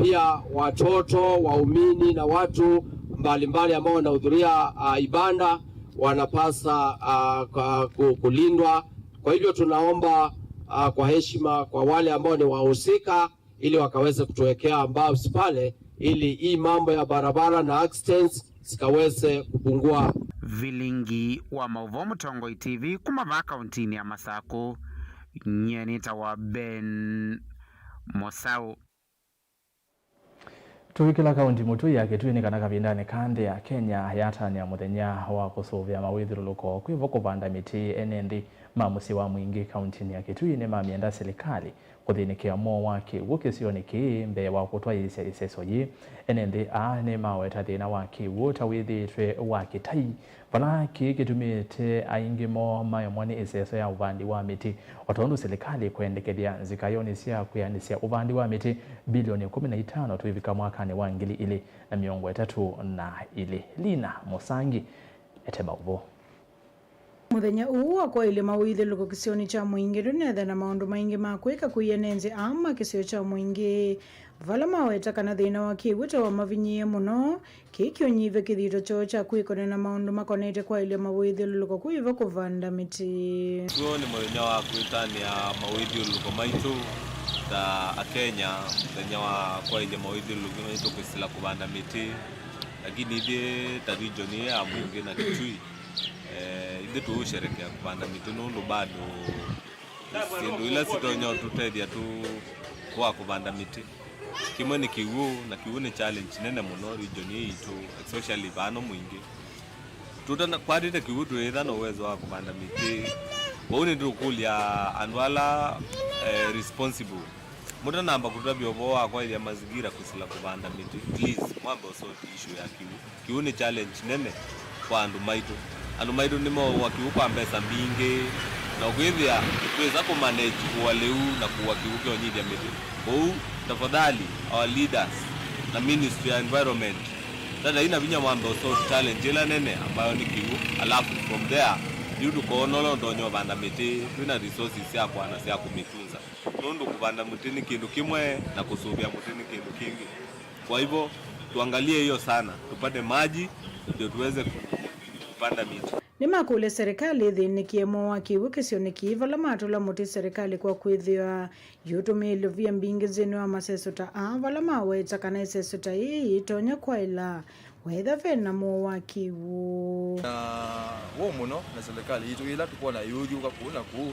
pia watoto, waumini na watu mbalimbali ambao wanahudhuria, ah, ibada wanapasa, ah, ka-, ku-, kulindwa. Kwa hivyo tunaomba, ah, kwa heshima kwa wale ambao ni wahusika, ili wakaweze kutuwekea bulbs pale, ili hii mambo ya barabara na accidents zikaweze kupungua. Vilingi wa maũvoo Mũtongoi T V kuma vaa kauntinĩ ya Masakũ, Nyie nĩtawa Ben Mosau. Tũvikĩla kaunti mũtũi ya Kitui nĩ kana kavindanĩ ka nthĩ ya Kenya yatanĩa mũthenya wa kũsũvĩa mawĩthyũlũlũko kwĩ vo kũvanda mĩtĩ, ene nthĩ ma mũsyĩ wa Mwingĩ kauntinĩ ya Kitui nĩmamyenda silikalĩ kũthĩnĩkĩa moo wa kĩw'ũ kĩsionĩ kĩĩ mbee wa kũtwaĩĩsya ĩseso yĩĩ. Ene nthĩ aa nĩmaweta thĩna wa kĩw'ũ ta wĩthĩĩtwe wa kĩtai, vala kĩĩ kĩtumĩte aingĩ moo maemwa nĩ ĩseso ya ũvandi wa mĩtĩ, o tondũ silikalĩ ĩkwendekethya nzika yonĩ sya kwĩanĩsya ũvandi wa mĩtĩ bilioni kũmi na itano twĩvika mwakanĩ wa ngili ilĩ na mĩongo ĩtatũ na ilĩ. Lina Mũsangi ete maũvoo. Mũthenya ũũ wa kwaĩlya mawĩthyũlũlũko kĩsionĩ kya Mwingĩ ndũnetha na maũndũ maingĩ ma kwĩka kwĩ ene nthĩ aa ma kĩsio kya Mwingĩ, vala maweta kana thĩna wa kĩw'ũ ta wamavinyĩĩe mũno, kĩĩ kĩũnyivya kĩthito kyoo kya kwĩkonea na maũndũ makonetye kwaĩlya mawĩthyũlũlũko kwĩ vo kũvanda mĩtĩ. Ũũ nĩ mũthenya wa kwĩtanĩa mawĩthyũlũlũko maitũ ta Akenya, mũthenya wa kwaĩlya mawĩthyũlũlũko maitũ kwĩsĩla kũvanda mĩtĩ, lakini ithyĩ ta region ĩĩ ya Mwingĩ na Kitui, eh, ithyĩ tũũsherekea kũvanda mĩtĩ nũndũ bado syĩndũ ila sitonya ũtũtethya tũ kwa kũvanda mĩtĩ. Kĩmwe nĩ kĩw'ũ, na kĩw'ũ nĩ challenge nene mũno region ĩĩ yitũ, especially vano Mwingĩ. Tũtana kwatĩte kĩw'ũ twĩtha na ũwezo wa kũvanda mĩtĩ. Vau nĩtũkũlya andũ ala, eh, responsible, mũtanamba kũtavya ũvoo wa kwaĩlya mazingira kwĩsĩla kũvanda mĩtĩ, please, mwambe ũsoti issue ya kĩw'ũ. Kĩw'ũ nĩ challenge nene kwa andũ maitũ. Andũ maitũ nĩmaũaa kĩw'ũ kwa mbesa mbingĩ, na ũkwĩthĩa twĩsa kũmanage kũũa lĩu na kũũa kĩw'ũ kĩonyithya mĩtĩ. Kwoou, tafadhali, our leaders na Ministry ya Environment, tatai na vinya mwambe ũsolve challenge ĩla nene ambayo nĩ kĩw'ũ, alafu from there, yu tũkoona ũla ũtonya ũvanda mĩtĩ, twĩna resources sya kwana sya kũmĩtunza. Nũndũ kũvanda mũtĩ nĩ kĩndũ kĩmwe na kũsũvĩa mũtĩ nĩ kĩndũ kĩngĩ. Kwa hivyo, tuangalie hiyo sana, tupate maji, ndio tuweze ku-, kupanda miti. Nĩmakũlya serikali ĩthĩnĩkĩe moo wa kĩw'ũ kĩsionĩ kĩĩ vala matũla mũtĩ serikali kwa kwĩthĩwa yũtũmĩĩle via mbingĩ nthĩnĩ wa maseso ta aa, vala maweta kana ĩseso ta yĩĩ yĩtonya kwaĩla wethĩa ve na moo wa kĩw'ũ. Na woo mũno na serikali yitũ ĩla tũkwona yũthyũũka kũu na kũu,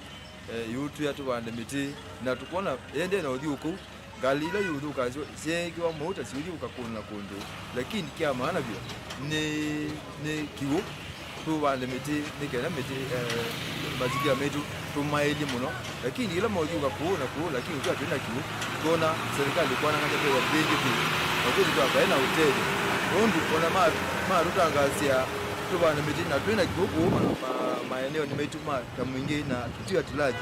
eh, yũtwĩa tũvande mĩtĩ, na tũkwona ĩendee na ũthyũũka ũu, ngalĩ ila iũthũkanzw'a syeekĩwa mauta siũthyũũka kũndũ na kũndũ, lakini kya maana vyũ nĩ, nĩ kĩw'ũ. Tũvande mĩtĩ nĩ kenda mĩtĩ, eh, mazingira maitũ tũmaĩlye mũno, lakini ĩla maũthyũũka kũũ na kũũ, lakini twĩka twĩ na kĩw'ũ, twona serikali kwanangany'a kwĩwa mbĩngĩ vyũ, na kwĩthĩwa vaĩ na ũtethyo, nũndũ ona ma-, matũtangaasya tũvande mĩtĩ na twĩ na kĩw'ũ kũũ ma-, ma-, maeneo-nĩ maitũ ma ta Mwingĩ na Kitui at large,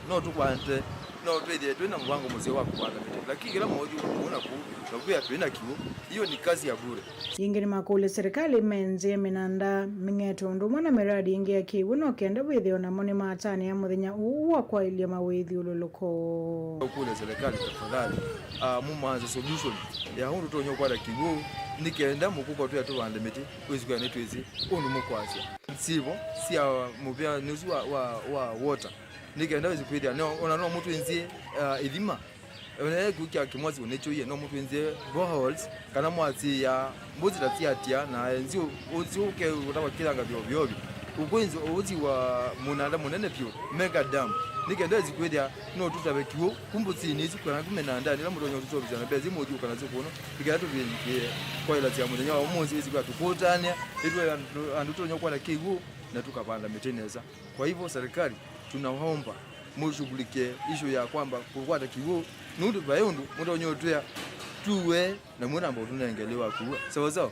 no tũkwate, no twĩthĩe twĩ na mũvango mũseo wa kũvanda mĩtĩ, lakini kĩla maũthyũũka kũũ na kũũ, na kwĩa twĩ na kĩw'ũ, hiyo ni kazi ya bure. Yĩngĩ nĩmakũlya serikali ĩmenzĩe mĩnanda, mĩng'eto ũndũ ũmwe na mĩradi ĩngĩ ya kĩw'ũ no kenda wĩthĩe o namo nĩmatanĩa mũthenya ũũ wa kwaĩlya mawĩthyũlũlũko. Ũkũlya serikali tafadhali, ah, mũmanze solution ya ũndũ tũtonya ũkwata kĩw'ũ, nĩ kenda mũkũka twĩa tũvande mĩtĩ, kwĩsĩkĩa nĩtwĩsĩ ũndũ mũkwasya. Sivo sya mũvĩanĩ ũsu wa, wa, wa water, nĩ kenda wĩsĩ kwĩthĩa, no, ona no mũtwĩnzĩe, ah, ĩthima. Ona kĩu kya kĩmwasi ũnĩkyũie, no mũtwĩnzĩe boreholes, kana mwasĩĩa mbũsi ta syatia, na nziũ, ũnziũ ũke ũtava kĩthanga vyovyovi. Ũkwĩnzĩ ũsi wa mũnanda mũnene vyũ, mega dam. Nĩ kenda wĩsĩ kwĩthĩa, no tũtave kĩw'ũ, ku mbũsinĩ isu, kana ku mĩnandanĩ, ĩla mũtonya ũtũseũvĩsya na mbesa imũthyũka nasyo kũno, nĩ kenda tũvĩndĩe kwaĩlasya mũthenya wa ũmũnthĩ, wĩsĩ kwĩa tũkũtanĩa, ĩtwe andũ, andũ tũtonya kũkwata kĩw'ũ, na tũkavanda mĩtĩ nesa. Kwa hivyo, serikali, tunawaomba mũshughulikie issue ya kwamba kũkwata kĩw'ũ, nũndũ vai ũndũ mũtonya ũtwĩa tuwe na mũnamba ũtũnengele wa kuwa. Sawa sawa?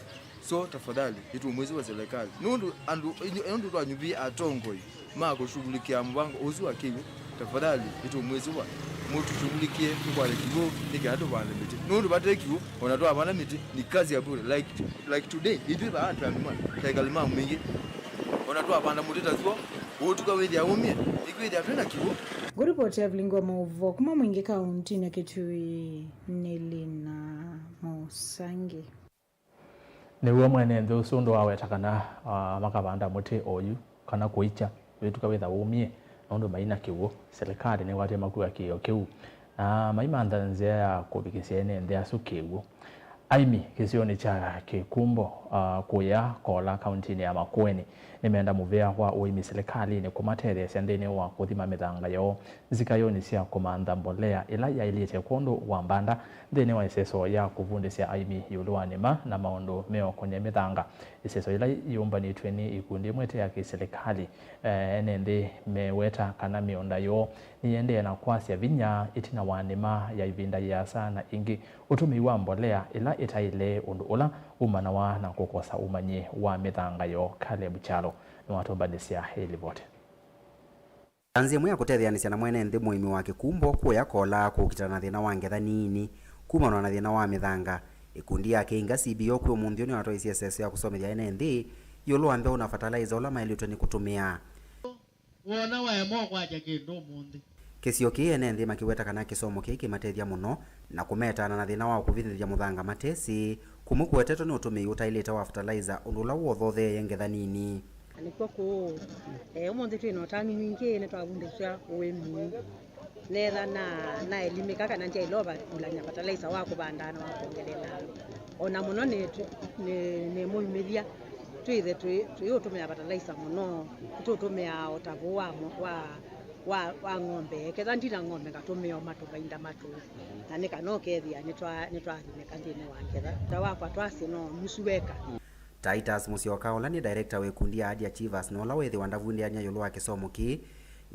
So, tafadhali, nĩtũmwĩsĩ wa serikali. Nũndũ andũ, nũndũ twanyuvie atongoi ma kũshughulikia mũvango ũsu wa kĩw'ũ, tafadhali, nĩtũmwĩsĩ wa mũtũshughulikie tũkwate kĩw'ũ, nĩ kenda tũvande mĩtĩ. Nũndũ vate kĩw'ũ, ona twavanda mĩtĩ, ni kazi ya bure. Like, like today, ithuĩ vaa twĩ andũ ma, ta ekali ma Mwingĩ. Ona twavanda mũtĩ ta thuo, ũũtuka wĩthĩa ũmie, nĩkwĩthĩa twĩ na kĩw'ũ. Ngũripoti ya vilingi wa maũvoo kuma Mwingĩ kauntinĩ ya Kitui nĩ Lina Mũsangi. Nĩw'o mwene nthĩ ũsu ũndũ waweta kana, ah, makavanda mũtĩ oyu kana kũikya wĩtuka wĩtha wũmie nũndũ mai na kĩw'ũ. Silikalĩ nĩwatie makua kĩĩo kĩu na maimantha nzĩa ya kũvikĩsya ene nthĩ asu kĩw'ũ. Aimi kĩsionĩ kya Kĩkumbo, ah, kũya Kola, kauntinĩ ya Makueni, Nĩmenda mũvea wa ũĩmi silikalĩnĩ kũmatetheesya nthĩnĩ wa kũthima mĩthanga yoo nzikayonĩ sya kũmantha mbolea ĩla yaĩlĩte kwondũ wa mbanda nthĩnĩ wa ĩseso ya kũvundĩsya aĩmi ĩũlũ wa nĩma na maũndũ meũkonye mĩthanga. Ĩseso yĩla yĩũmbanĩtw'e nĩ ikundi imwe ite ya kĩsilikalĩ, eh, ene nthĩ meweta kana mĩũnda yoo nĩyĩendee na kwasya vinya ĩtina wa nĩma ya ĩvinda yĩasa na ĩngĩ ũtũmĩi wa mbolea ĩla ĩtaĩle, ũndũ ũla umanawa na kũkosa ũmanyi wa mĩthanga yoo. Caleb Kyalo nĩwatũmbanĩsya ĩ livoti. Nzĩa ĩmwe ya kũtetheanĩsya na mwene nthĩ mũĩmi wa kĩkumbo kũya Kola kũkitana na thĩna wa ngetha nini kumanwa na thĩna wa mĩthanga. Ĩkundi ya Kĩinga C B O kwĩ ũmũnthĩ ũyũ nĩyatwaisye ĩseso ya kũsomethya ene nthĩ ĩũlũ wa mbeũ na fertilizer ũla maĩlĩtwe nĩ kũtũmĩa. Wona waema ũkwatya kĩndũ ũmũnthĩ. Kĩsio kĩĩ ene nthĩ makĩweta kana kĩsomo kĩĩ kĩmatethya mũno na kũmetaana na thĩna wa kũvithĩthya mũthanga matesĩ, kũmwe kũwetetwe nĩ ũtũmĩi ũtaĩlĩte wa fertilizer, ũndũ ũla wothotheeie ngetha nini. Na nĩkw'o kũũ, eh, ũmũnthĩ twĩ na ũtanu mwingĩ, nĩtwavundĩsya ũĩmi. Neetha na, naelimĩka kana ndyaĩle ũvakulany'a fertilizer wa kũvanda na wa kwongelela. O na mũno nĩ, nĩ, nĩ mũimĩthya twĩthe tũi-, tũiũtũmĩa fertilizer mũno, tũtũmĩaa o ta vũũ wa, mo-, wa, wa, wa ng'ombe. Ketha ndina ng'ombe ngatũmĩa o matũ mainda matũ. Na nĩ kana ũkethĩa nĩtwa-, nĩtwathimĩka nthĩnĩ wa ngetha. Ta wakwa twasĩ no nusu weka. Titus Musyoka, ũla nĩ director wa ĩkundi ya Adi Achievers, na ũla wĩthĩwa ndavundĩany'a ĩũlũ wa kĩsomo kĩĩ,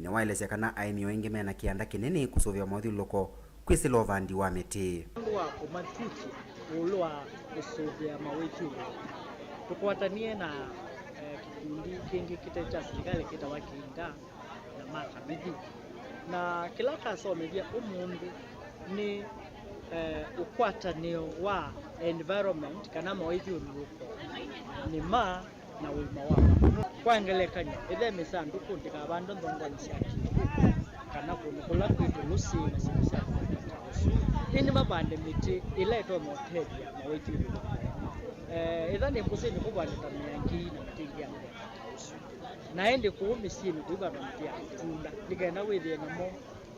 nĩwaelesya kana aĩmi o aingĩ mena kĩanda kĩnene kũsũvĩa maũthyũlũlũko kwĩsĩla ũvandi wa mĩtĩ. Ũndũ wa kũmatutya ĩũlũ wa kũsũvĩa mawĩthyũlũlũko, tũkwatanie na, eh, kĩkundi kĩngĩ kĩte kya silikalĩ kĩtawa Kĩinga na Maka Mĩthi. Na kĩla kasomethya ũmũnthĩ nĩ, eh, ũkwatanĩo wa environment kana mawĩthyũlũlũko, nĩma na ũima wa maũndũ. Kwa ngelekany'o, ĩthe mĩsandũkũ ndĩkavandwe nthongonĩ sya kĩw'ũ kana kũndũ kũla kwĩ tũlũsĩ na syĩndũ sya kũvanda ta ũsu. Ĩndĩ mavande mĩtĩ ĩla ĩtonya ũtethya mawĩthyũlũlũko. Eh, ĩtha nĩ mbũsĩnĩ kũvanda ta mĩangĩi na mĩtĩ ĩngĩ ya kũvanda ta ũsu. Na ĩndĩ kũu mĩsyĩnĩ kũivandwa mĩtĩ ya matunda, nĩ kenda wĩthĩe namo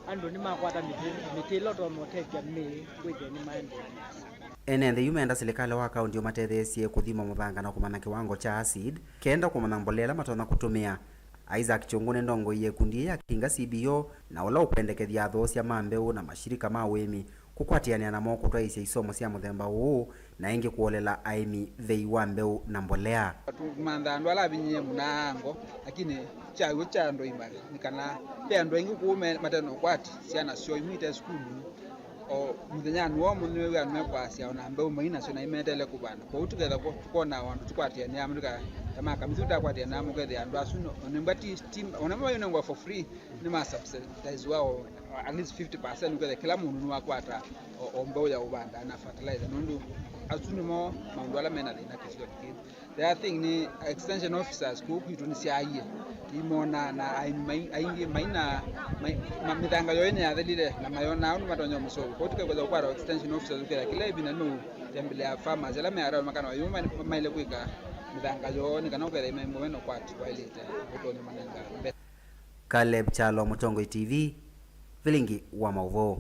andũ nĩmakwata mĩtĩ, mĩtĩ ĩla ũtonya ũtethya mĩĩ wĩthĩe nĩmaendeea nesa. Ene nthĩ yu menda silikalĩ wa kaunti ũmatetheesye kũthima mũthanga na kũmanya kĩwango kya acid, kenda kũmanya mbolea ĩla matonya kũtũmĩa. Isaac Kyũngũ nĩ ndongoi ya ĩkundi yĩĩ ya Kĩinga C B O, na ũla ũkwendekethya athoosya ma mbeũ na mashirika ma ũĩmi kũkwatĩanĩa namo kũtwaĩĩsya isomo sya mũthemba ũũ, na ĩngĩ kũolela aĩmi vei wa mbeũ na mbolea. Tũmanthaa andũ ala avinyĩĩe mũno ango, lakini kyaw'o kya andũ aima nĩ kana ve andũ aingĩ kũu me-, mate na ũkwati, syana syoo imwe ite sukulu, o mũthenyanĩ woo mũnene wĩw'aa nĩmekwasya ona mbeũ mai nasyo na imeteele kũvanda. Kwoou tũketha kwo-, tũkonaa andũ tũkwatĩanĩa namo, tũka-, ta ma Kamĩthĩ tũtakwatĩanĩa namo, ũkethĩa andũ asu no-, ona mbwa ti, ti, ona mbwa mayũnengwa for free, nĩma subsidize wao at least fifty percent, ũkethĩa kĩla mũndũ nĩwakwata o, o mbeũ ya ũvanda na fertilizer, nũndũ asu nĩmo maũndũ ala mena thĩna kĩsio kĩĩ. The other thing nĩ extension officers kũu kwitũ nĩsyaaie, imona na aĩmi mai-, aingĩ mai na mai-, ma-, mĩthanga yoo nĩyathelile na mayonaa ũndũ matonya mũseo. Kwoou tũkekweza kũkwata extension officers ũkethĩa kĩla ĩvinda nũtembelea farmers ala me around makana yu ma-, maĩle kwĩka mĩthanga yoo nĩ kana ũkethĩa maimbo mena ũkwati waĩlĩte ũtonya manenga mbesa. Caleb Kyalo, Mũtongoi T V, Vilingi wa Maũvoo.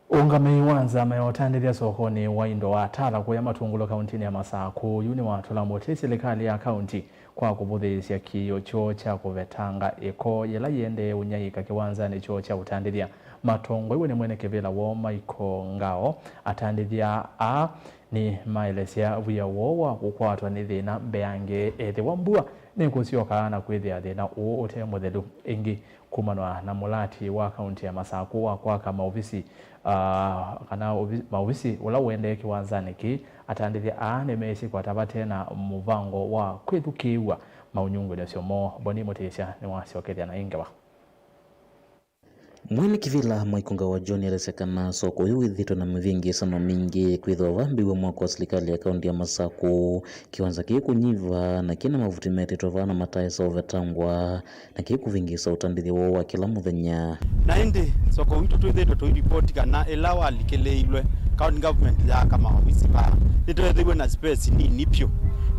Ũngamĩi wa nzama ya ũtandĩthya sokonĩ wa indo wa Tala kũya Matungulu kauntinĩ ya Masakũ yu nĩwatũla mũtĩ silikalĩ ya kaunti kwa kũvũthĩĩsya kĩĩo kyoo kya kũvetanga ĩko yĩla yĩendee ũnyaĩĩka kĩwanzanĩ kyoo kya ũtandĩthya. Matongoew'e nĩ mwene kĩvĩla woo Michael Ngao, atandĩthya aa nĩmaelesya wia woo wa kũkwatwa nĩ thĩna mbeange ethĩwa mbua nĩkũsyoka na kwĩthĩa thĩna ũũ ũte mũthelu ĩngĩ. Kumanwa na mũlati wa kaunti ya Masakũ wa kwaka maovisi, ah, kana ovi-, maovisi ũla ũendee kĩwanzanĩ kĩĩ, atandĩthya aa nĩmeĩsĩ kwata vate na mũvango wa kwĩthukĩĩw'a maunyungunyasyo moo. Boni Mũtĩsya nĩwasyokethya na ĩ ngewa. Mwene kĩvĩla Michael Ngao wa John elesya kana soko ũyũ wĩthĩtwe na mĩvĩngĩĩsano mingĩ kwĩthĩwa vambĩĩw'a mwako wa silikalĩ ya kaunti ya Masakũ, kĩwanza kĩĩ kũnyiva na kĩna mavuti metĩtwe vaa na mataesa ũvetangwa. Na kĩĩ kũvĩngĩĩsa ũtandĩthya woo wa kĩla mũthenya. Na ĩndĩ soko witũ twĩthĩĩtwe tũiripoti kana ĩla walikĩlĩilwe county government yaaka maovisi vaa, nĩtweethĩiwe na space nini vyũ.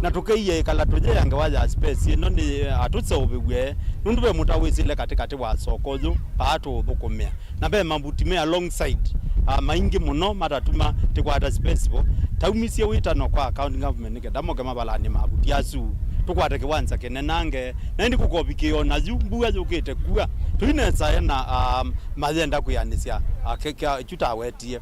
Na tũkĩie ĩkala tũyĩa ngewa ya space ĩno nĩ atũseũvĩw'e, nũndũ ve mũtao wĩsĩle katĩkatĩ wa soko ũyũ vaa tũũthũkũmĩa. Na ve mavuti me alongside, ah, maingĩ mũno matatuma tĩkwata space vo. Taumisye wĩtano kwa county government nĩ kenda moke mavalany'e mavuti asu. tũkwate kĩwanza kĩnenange, na ĩndĩ kũkovikĩĩa o na yu mbua yũkĩte kua. Tũinesa ena, um, mayenda kwĩanĩsya, uh, kĩ-, kya-, kyu tawetie.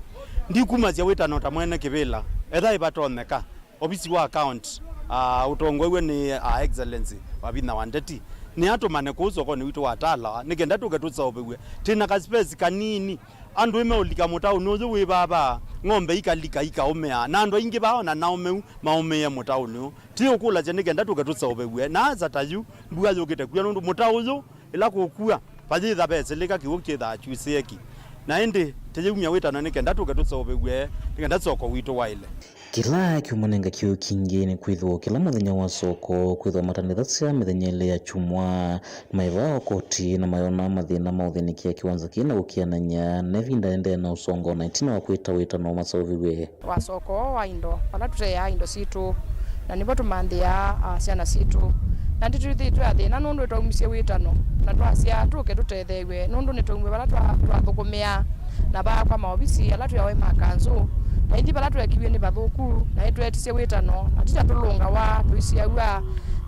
Ndikumasya wĩtano ta mwene kĩvĩla, etha ĩvatonyeka, ovisi wa account, uh, ũtongoew'e nĩ, uh, Excellency Wavinya wa Ndeti, nĩ atũmane kũu sokonĩ witũ wa Talawa, nĩ kenda tũke tũseũvĩw'e. Twĩ na ka space kanini. Andũ ĩmeũlika mũtaũnĩ ũyũ wĩ vava, ng'ombe ikalika ikaũmĩa, na andũ aingĩ vaa ona naũmĩu maũmĩe mũtaũnĩ ũũ. Ti ũkũlasya nĩ kenda tũke tũseũvĩw'e na asa ta yu mbua yũkĩte kua, nũndũ mũtaũ ũyũ ĩla kũkua vayĩtha vesilĩka kĩw'ũ kyĩthaa kyusĩeki. Na ĩndĩ tĩyĩumya wĩtano nĩ kenda tũke tũseũvĩw'e, nĩ kenda soko witũ waĩle. Kĩla kyumwa nĩ nga kĩu kingĩ nĩ kwĩthĩwa kĩla mũthenya wa soko kwĩthĩwa matandĩthasya mĩthenya ĩlĩ ya kyumwa. Maĩvaa o koti na mayonaa mathĩna ma ũthĩnĩkĩa kĩwanza kĩĩ na ũkĩanany'a na ĩvinda ĩendee na ũsongo na ĩtina wa kwĩta wĩtano maseũvĩw'e. Wa soko wa indo, vala tũteaa indo sitũ, na nĩvo tũmanthĩaa, ah, syana sitũ. Na nĩtwĩthĩĩtwe athĩna nũndũ nĩtwaumisye wĩtano, na twasya tũke tũtetheew'e, nũndũ nĩtwaumw'e vala twa-, twathũkũmĩaa, na vaa kwa maovisi ala twĩawa ma kanzũ, na ithi vala twekiw'e nĩ vathũku, na nĩtweetisye wĩtano, na ti ta tũlũngawa, tũisiaw'a.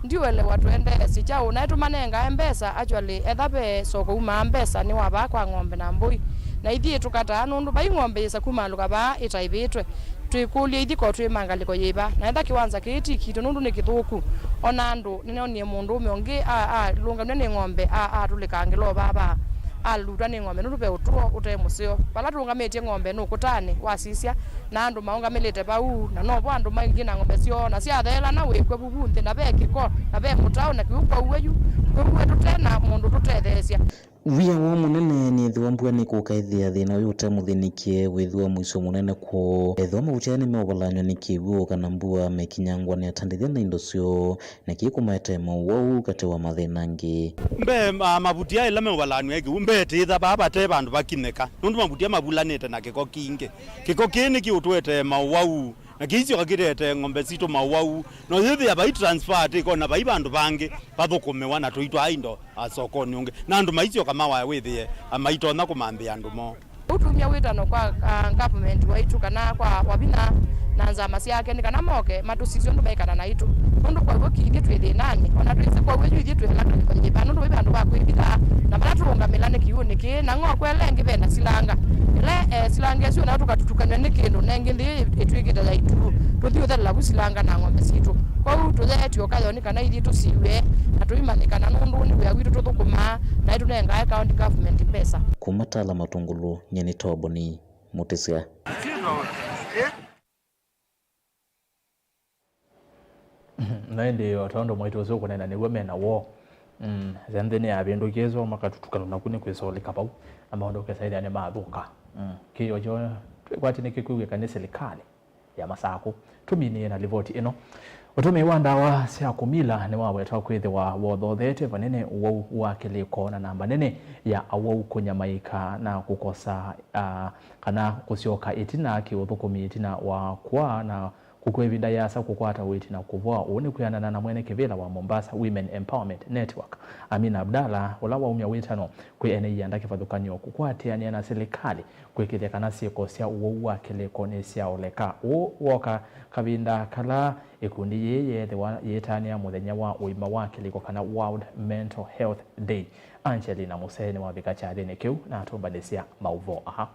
Ndiũelewa tũendeesye kyaũ, naĩ tũmanengae mbesa, actually, etha ve soko umaa mbesa nĩ wa vaa kwa ng'ombe na mbũi, na ithyĩ tũkataa, nũndũ vai ng'ombe yĩsa kumaalũka vaa ĩtaĩvĩtwe. Twĩkũlye ithiko twĩ ma ngalĩko yĩva, na etha kĩwanza kĩĩ ti kitũ nũndũ nĩ kĩthũku. O na andũ, nĩneenie mũndũũme ũngĩ a-, alũngamw'e nĩ ng'ombe, a-, atũlĩkaa ngĩlova vaa, alutwa nĩ ng'ombe nũndũ ve ũtũo ũte mũseo. Vala tũũngamĩtye ng'ombe nũkũtanĩ, wasisya, na andũ maũngamĩlĩte vau, na novo andũ mailyĩ na ng'ombe syoo, na syatheelana wĩkw'e vuvu nthĩ, na ve kĩko, na ve mũtaũ, na kĩu kwauwe yu, kwĩw'e tũte na mũndũ tũtetheesya. Wia woo mũnene nĩĩthĩwa mbua nĩkũka ĩthĩa thĩna ũyũ ũtemũthĩnĩkye wĩthĩwa mũisyo mũnene kwoo. Ethĩwa mavutia nĩmeũvalanw'a nĩ kĩw'ũ kana mbua mekinyangwa nĩ atandĩthya na indo syoo, na kĩĩ kũmaetee mowau katĩ wa mathĩna angĩ. Mbee, ma-, mavutia ĩla meũvalanw'a ĩ kĩw'ũ, mbee tĩtha vaa vate vandũ vakinyĩka, nũndũ mavutia mavulanĩte na kĩko kingĩ. Kĩko kĩĩ nĩkĩũtũetee mowau. Na kĩisyoka kĩtete ng'ombe sitũ mowau, no yĩthĩa vai transfer atĩ kona vai vandũ vangĩ vathũkũmĩwa na tũitwaa indo, a, sokonĩ ũngĩ. Na andũ maisyoka mawaya wĩthĩe, a, maitonya kũmambĩa andũ moo. Ũu tumya wĩtano kwa, a, government waitũ kana kwa Wavinya na nzama syake nĩ kana moke matũsisye ũndũ meĩkana naitũ. Nũndũ kwa w'o kĩthyĩ twĩ thĩnanĩ, ona twĩsĩ kwa w'o yu ithyĩ twĩ ala kĩlĩko yĩva, nũndũ wĩ vandũ va kwĩvitha, na vala tũũngamĩla nĩ kĩw'ũnĩ kĩĩ, na ng'o kwela ĩngĩ ve na silanga. Ĩla, e, silanga ĩsu nayo tũkatutukanw'a nĩ kĩndũ, na ĩngĩ nthĩ ĩtw'ĩkĩte ya ĩtu, tũthi ũthelela vu silanga na ng'ombe sitũ. Kwoou tũyeetye ũkayoni kana ithyĩ tũsiw'e, na tũimanyĩkana nũndũ nĩ wĩa witũ tũthũkũmaa, na ĩtũnengae county government mbesa. Kuma Tala Matungulu, nyie nĩ Toboni Mutisya. Na ĩndĩ, o ta ũndũ mwaitũ ũsu ũkũneena, nĩw'o me na woo. Mm, ĩthe nthĩ nĩyavĩndũkie ĩsu, makatutukanw'a naku nĩ kwĩsolika vau, na maũndũ ũkesa ĩthĩa nĩmathũka. Mm, kĩĩo kyoo twĩkwatĩ nĩkĩkwĩw'ĩka nĩ silikalĩ ya Masakũ. Tũminĩe na livoti ĩno. Ũtũmĩi wa ndawa sya kũmila nĩwawetwa kwĩthĩwa wothotheete vanene ũwau wa kĩlĩko, na namba nene ya awau kũnyamaĩka na kũkosa, ah, kana kũsyoka ĩtina kĩũthũkũmi ĩtina wa kwaa na kũkw'a ĩvinda yĩasa kũkwata ũiiti na kũvoa. Ũu nĩ kwĩanana na mwene kĩvĩla wa Mombasa Women Empowerment Network, Amina Abdalla, ũla waumya wĩtano kwĩ ene ianda kĩvathũkany'o kũkwatĩanĩa na silikalĩ kwĩkĩthya kana syĩko sya ũwau wa kĩlĩko nĩsyaoleka. Ũu wooka kavinda kala ĩkundi yĩĩ yeethĩwa yĩtanĩa mũthenya wa ũima wa kĩlĩko, kana World Mental Health Day. Angelina Musee nĩwavika kyathĩnĩ kĩu na atũmbanĩsya maũvoo aa.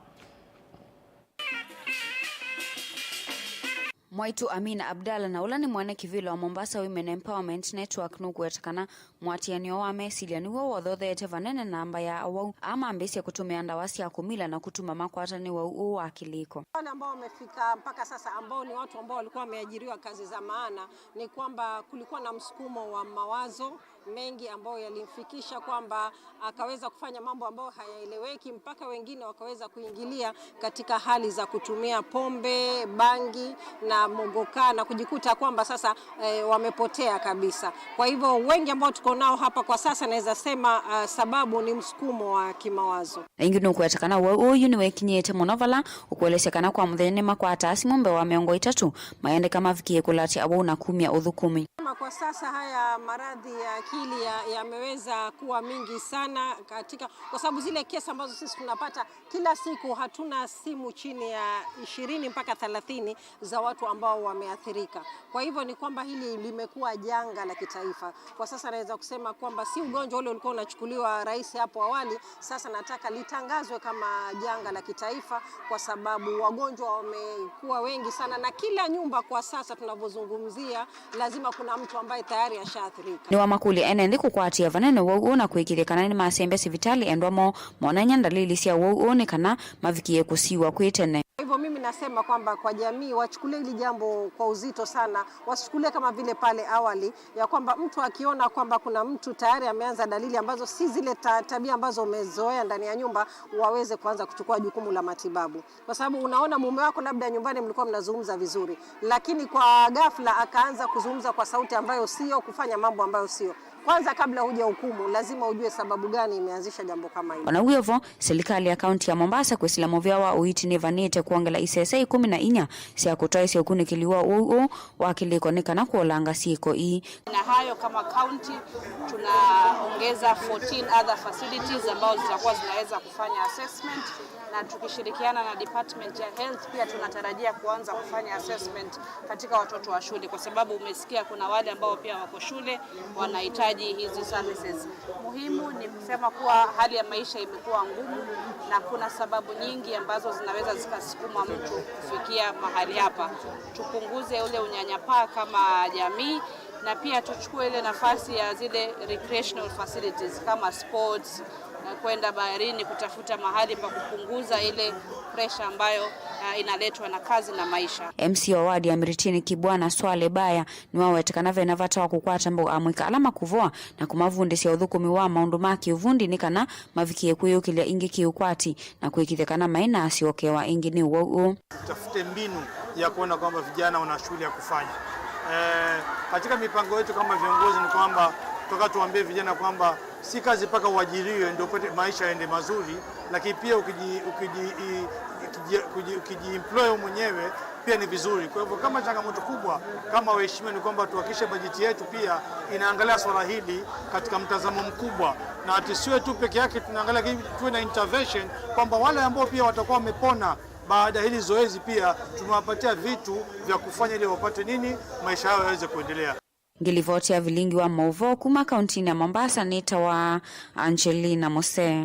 Mwaitũ Amina Abdalla, na ũla nĩ mwene kĩvĩla wa Mombasa Women Empowerment Network, nũkũweta kana mũatĩanĩo wa mesilya nĩw'o wothotheete vanene namba ya awau aa mambĩĩsye kũtũmĩa ndawa sya kũmila na kũtuma makwata nĩ wau ũũ wa kĩlĩko. Wale ambao wamefika mpaka sasa, ambao ni watu ambao walikuwa wameajiriwa kazi za maana, ni kwamba kulikuwa na msukumo wa mawazo mengi ambayo yalimfikisha kwamba akaweza kufanya mambo ambayo hayaeleweki, mpaka wengine wakaweza kuingilia katika hali za kutumia pombe, bangi na mogoka na kujikuta kwamba sasa, eh, wamepotea kabisa. Kwa hivyo wengi ambao tuko nao hapa kwa sasa, naweza sema, ah, sababu ni msukumo wa kimawazo. Na ĩngĩ nũkũweta kana ũwau ũyu nĩwekinyĩte mũno vala ũkũelesya kana kwa mũthenya nĩmakwataa simũ mbee wa mĩongo ĩtatũ mayendeka mavikĩe kũlatya awau na kumya ũthũkũmi. Kwa sasa haya maradhi ya akili ya- yameweza kuwa mingi sana katika, kwa sababu zile kesi ambazo sisi tunapata kila siku, hatuna simu chini ya ishirini mpaka thelathini za watu ambao wameathirika. Kwa hivyo ni kwamba hili limekuwa janga la kitaifa. Kwa sasa naweza kusema kwamba si ugonjwa ule ulikuwa unachukuliwa rahisi hapo awali, sasa nataka litangazwe kama janga la kitaifa, kwa sababu wagonjwa wamekuwa wengi sana, na kila nyumba kwa sasa tunavyozungumzia, lazima kuna mtu ambaye tayari ashaathirika. Nĩwamakũlya ene nthĩ kũkwatĩa vanene ũwau ũũ na kwĩkĩthya kana nĩmasembya sivitalĩ endwa moo monany'a ndalili sya ũwau ũũ nĩ kana mavikĩe kũsiw'a kwĩ tene. Kwa hivyo mimi nasema kwamba kwa jamii wachukulie hili jambo kwa uzito sana, wasichukulie kama vile pale awali ya kwamba mtu akiona kwamba kuna mtu tayari ameanza dalili ambazo si zile ta- tabia ambazo umezoea ndani ya nyumba, waweze kuanza kuchukua jukumu la matibabu, kwa sababu unaona mume wako labda nyumbani mlikuwa mnazungumza vizuri, lakini kwa ghafla akaanza kuzungumza kwa sauti ambayo sio, kufanya mambo ambayo sio. Kwanza, kabla huja hukumu, lazima ujue sababu gani imeanzisha jambo kama hili. Ona wĩ o vo, silikalĩ ya kaunti ya Mombasa kwĩsĩla mũvĩa wa ũiiti nĩvanĩte kwongela isese ĩkũmi na inya sya kũtaĩsya ũkunĩkĩli wa ũwau ũũ wa kĩlĩko nĩ kana kũolanga syĩko ii. Na hayo kama county tunaongeza fourteen other facilities ambazo zitakuwa zinaweza kufanya assessment, na tukishirikiana na department ya health pia tunatarajia kuanza kufanya assessment katika watoto wa shule, kwa sababu umesikia kuna wale ambao pia wako shule wanahitaji hizi services. Muhimu ni kusema kuwa hali ya maisha imekuwa ngumu na kuna sababu nyingi ambazo zinaweza zikasukuma mtu kufikia mahali hapa. Tupunguze ule unyanyapaa kama jamii, na pia tuchukue ile nafasi ya zile recreational facilities kama sports, na kwenda baharini kutafuta mahali pa kupunguza ile pressure ambayo, uh, inaletwa na kazi na maisha. M C A wa wadi ya Miritini Kibwana Swale Baya nĩwawete kana vena vata wa kũkwata mbau amũika ala makũvoa na kũmavundĩsya ũthũkũmi wa maũndũ ma kĩũvundi nĩ kana mavikĩe kwĩyũkĩlya ĩngĩ kĩũkwati na kwĩkĩthya kana maĩ na asyokewa ĩngĩ nĩ ũwau ũũ. Tafute mbinu ya kuona kwamba vijana wana shughuli ya kufanya. Eh, katika mipango yetu kama viongozi ni kwamba tunataka tuambie vijana kwamba si kazi mpaka uajiriwe ndio upate maisha yaende mazuri, lakini pia ukiji- ukiji- i- ukiji- ukiji- ukijiemploy wewe mwenyewe pia ni vizuri. Kwa hivyo kama changamoto kubwa kama waheshimiwa ni kwamba tuhakikishe bajeti yetu pia inaangalia swala hili katika mtazamo mkubwa, na tusiwe tu peke yake tunaangalia, lakini tuwe na intervention kwamba wale ambao pia watakuwa wamepona baada ya hili zoezi pia tumewapatia vitu vya kufanya ili wapate nini, maisha yao yaweze kuendelea. Ngĩlivoti ya vilingi wa maũvoo kuma kauntinĩ ya Mombasa nĩtawa Angelina Mose.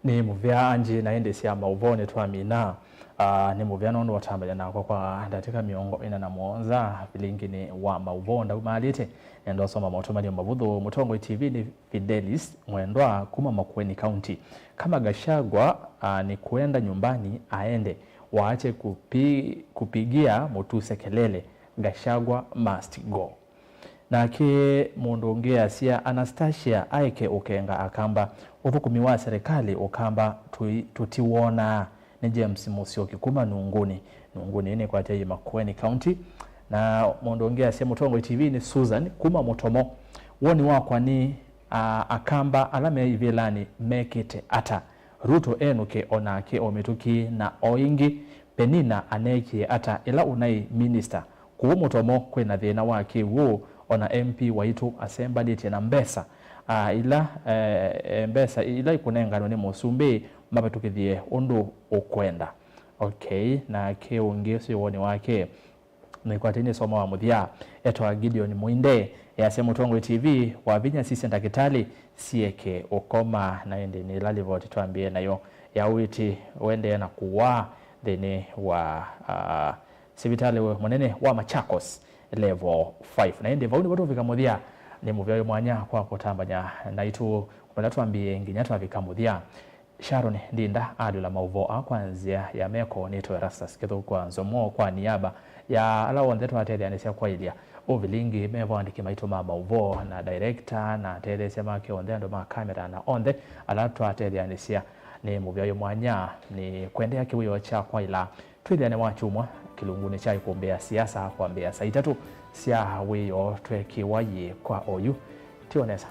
Nĩ mũvea Angie na ĩndĩ sya maũvoo nĩtwamina. Ah, nĩ mũvea nũndũ watambanya nakwa kwa ndatĩka mĩongo ĩna na mũonza vilinginĩ wa maũvoo ndaumaalĩte. Nenda ũsoma maũtũmani mavũthũ. Mũtongoi T V nĩ Fidelis Mwendwa kuma Makueni County. Kama Gachagua, ah, ni kuenda nyumbani aende, waache kupi- kupigia Mutuse kelele. Gachagua must go. Nake mũndũ ũngĩ asya, Anastasia aeke ũkenga Akamba. Ũthũkũmi wa serikali Ũkamba tũi- tũtiwonaa. Nĩ James Musyoki kuma Nunguni. Nunguni nĩkwatyaie Makueni County. Na mũndũ ũngĩ asya, Mũtongoi T V nĩ Susan kuma Mũtomo. Woni wakwa nĩ, a, Akamba ala me ivĩlanĩ mekĩte ata? Ruto enũke o nake o mĩtũkĩ na o ĩngĩ. Penina aneekie ata ĩla ũnaĩ minista? Kũu Mũtomo kwĩna thĩna wa kĩw'ũ, ona M P waitũ asembanĩtye na mbesa, a, ila, e, e, mbesa ila ikũnenganwe nĩ mũsumbĩ mavĩtũkĩthye ũndũ ũkwenda. Okay, nake ũngĩ ũsu woni wake nĩkwatĩnĩ soma wa mũthya. Etwa Gideon Mũinde, easya Mũtongoi T V wa vinya sisya ndakĩtalĩ sieke ũkoma, na ĩndĩ nĩ ĩla livoti twambie nayo ya ũiiti ũendee na kũwaa nthĩnĩ wa, a, sivitalĩ mũnene wa Machakos Level five. Na ĩndĩ vau nĩvo tũvika mũthya. Nĩ mũvea wĩ mwanya kwa kũtambanya naitũ kuma ĩla twambie nginya twavika mũthya. Sharon Ndinda alyũla maũvoo aa kwa nzĩa ya meko. Nĩtawa Erastus Kĩthũkũ wa Nzomo kwa niaba ya ala onthe twatetheanĩsya kwaĩlya ũvilingi, me vo andĩki maitũ ma maũvoo na director na atetheesya make onthe, andũ ma kamera na onthe ala twatetheanĩsya. Nĩ mũvea wĩ mwanya, nĩ kũendeea kĩwĩoo kya kwaĩla. Twĩthĩane wakyumwa kĩlungunĩ kya ĩkũmbĩ ya siasa kwambĩĩa saa itatũ sya wĩoo tweekĩwa yĩĩ kwa oyu. Tiwa nesa.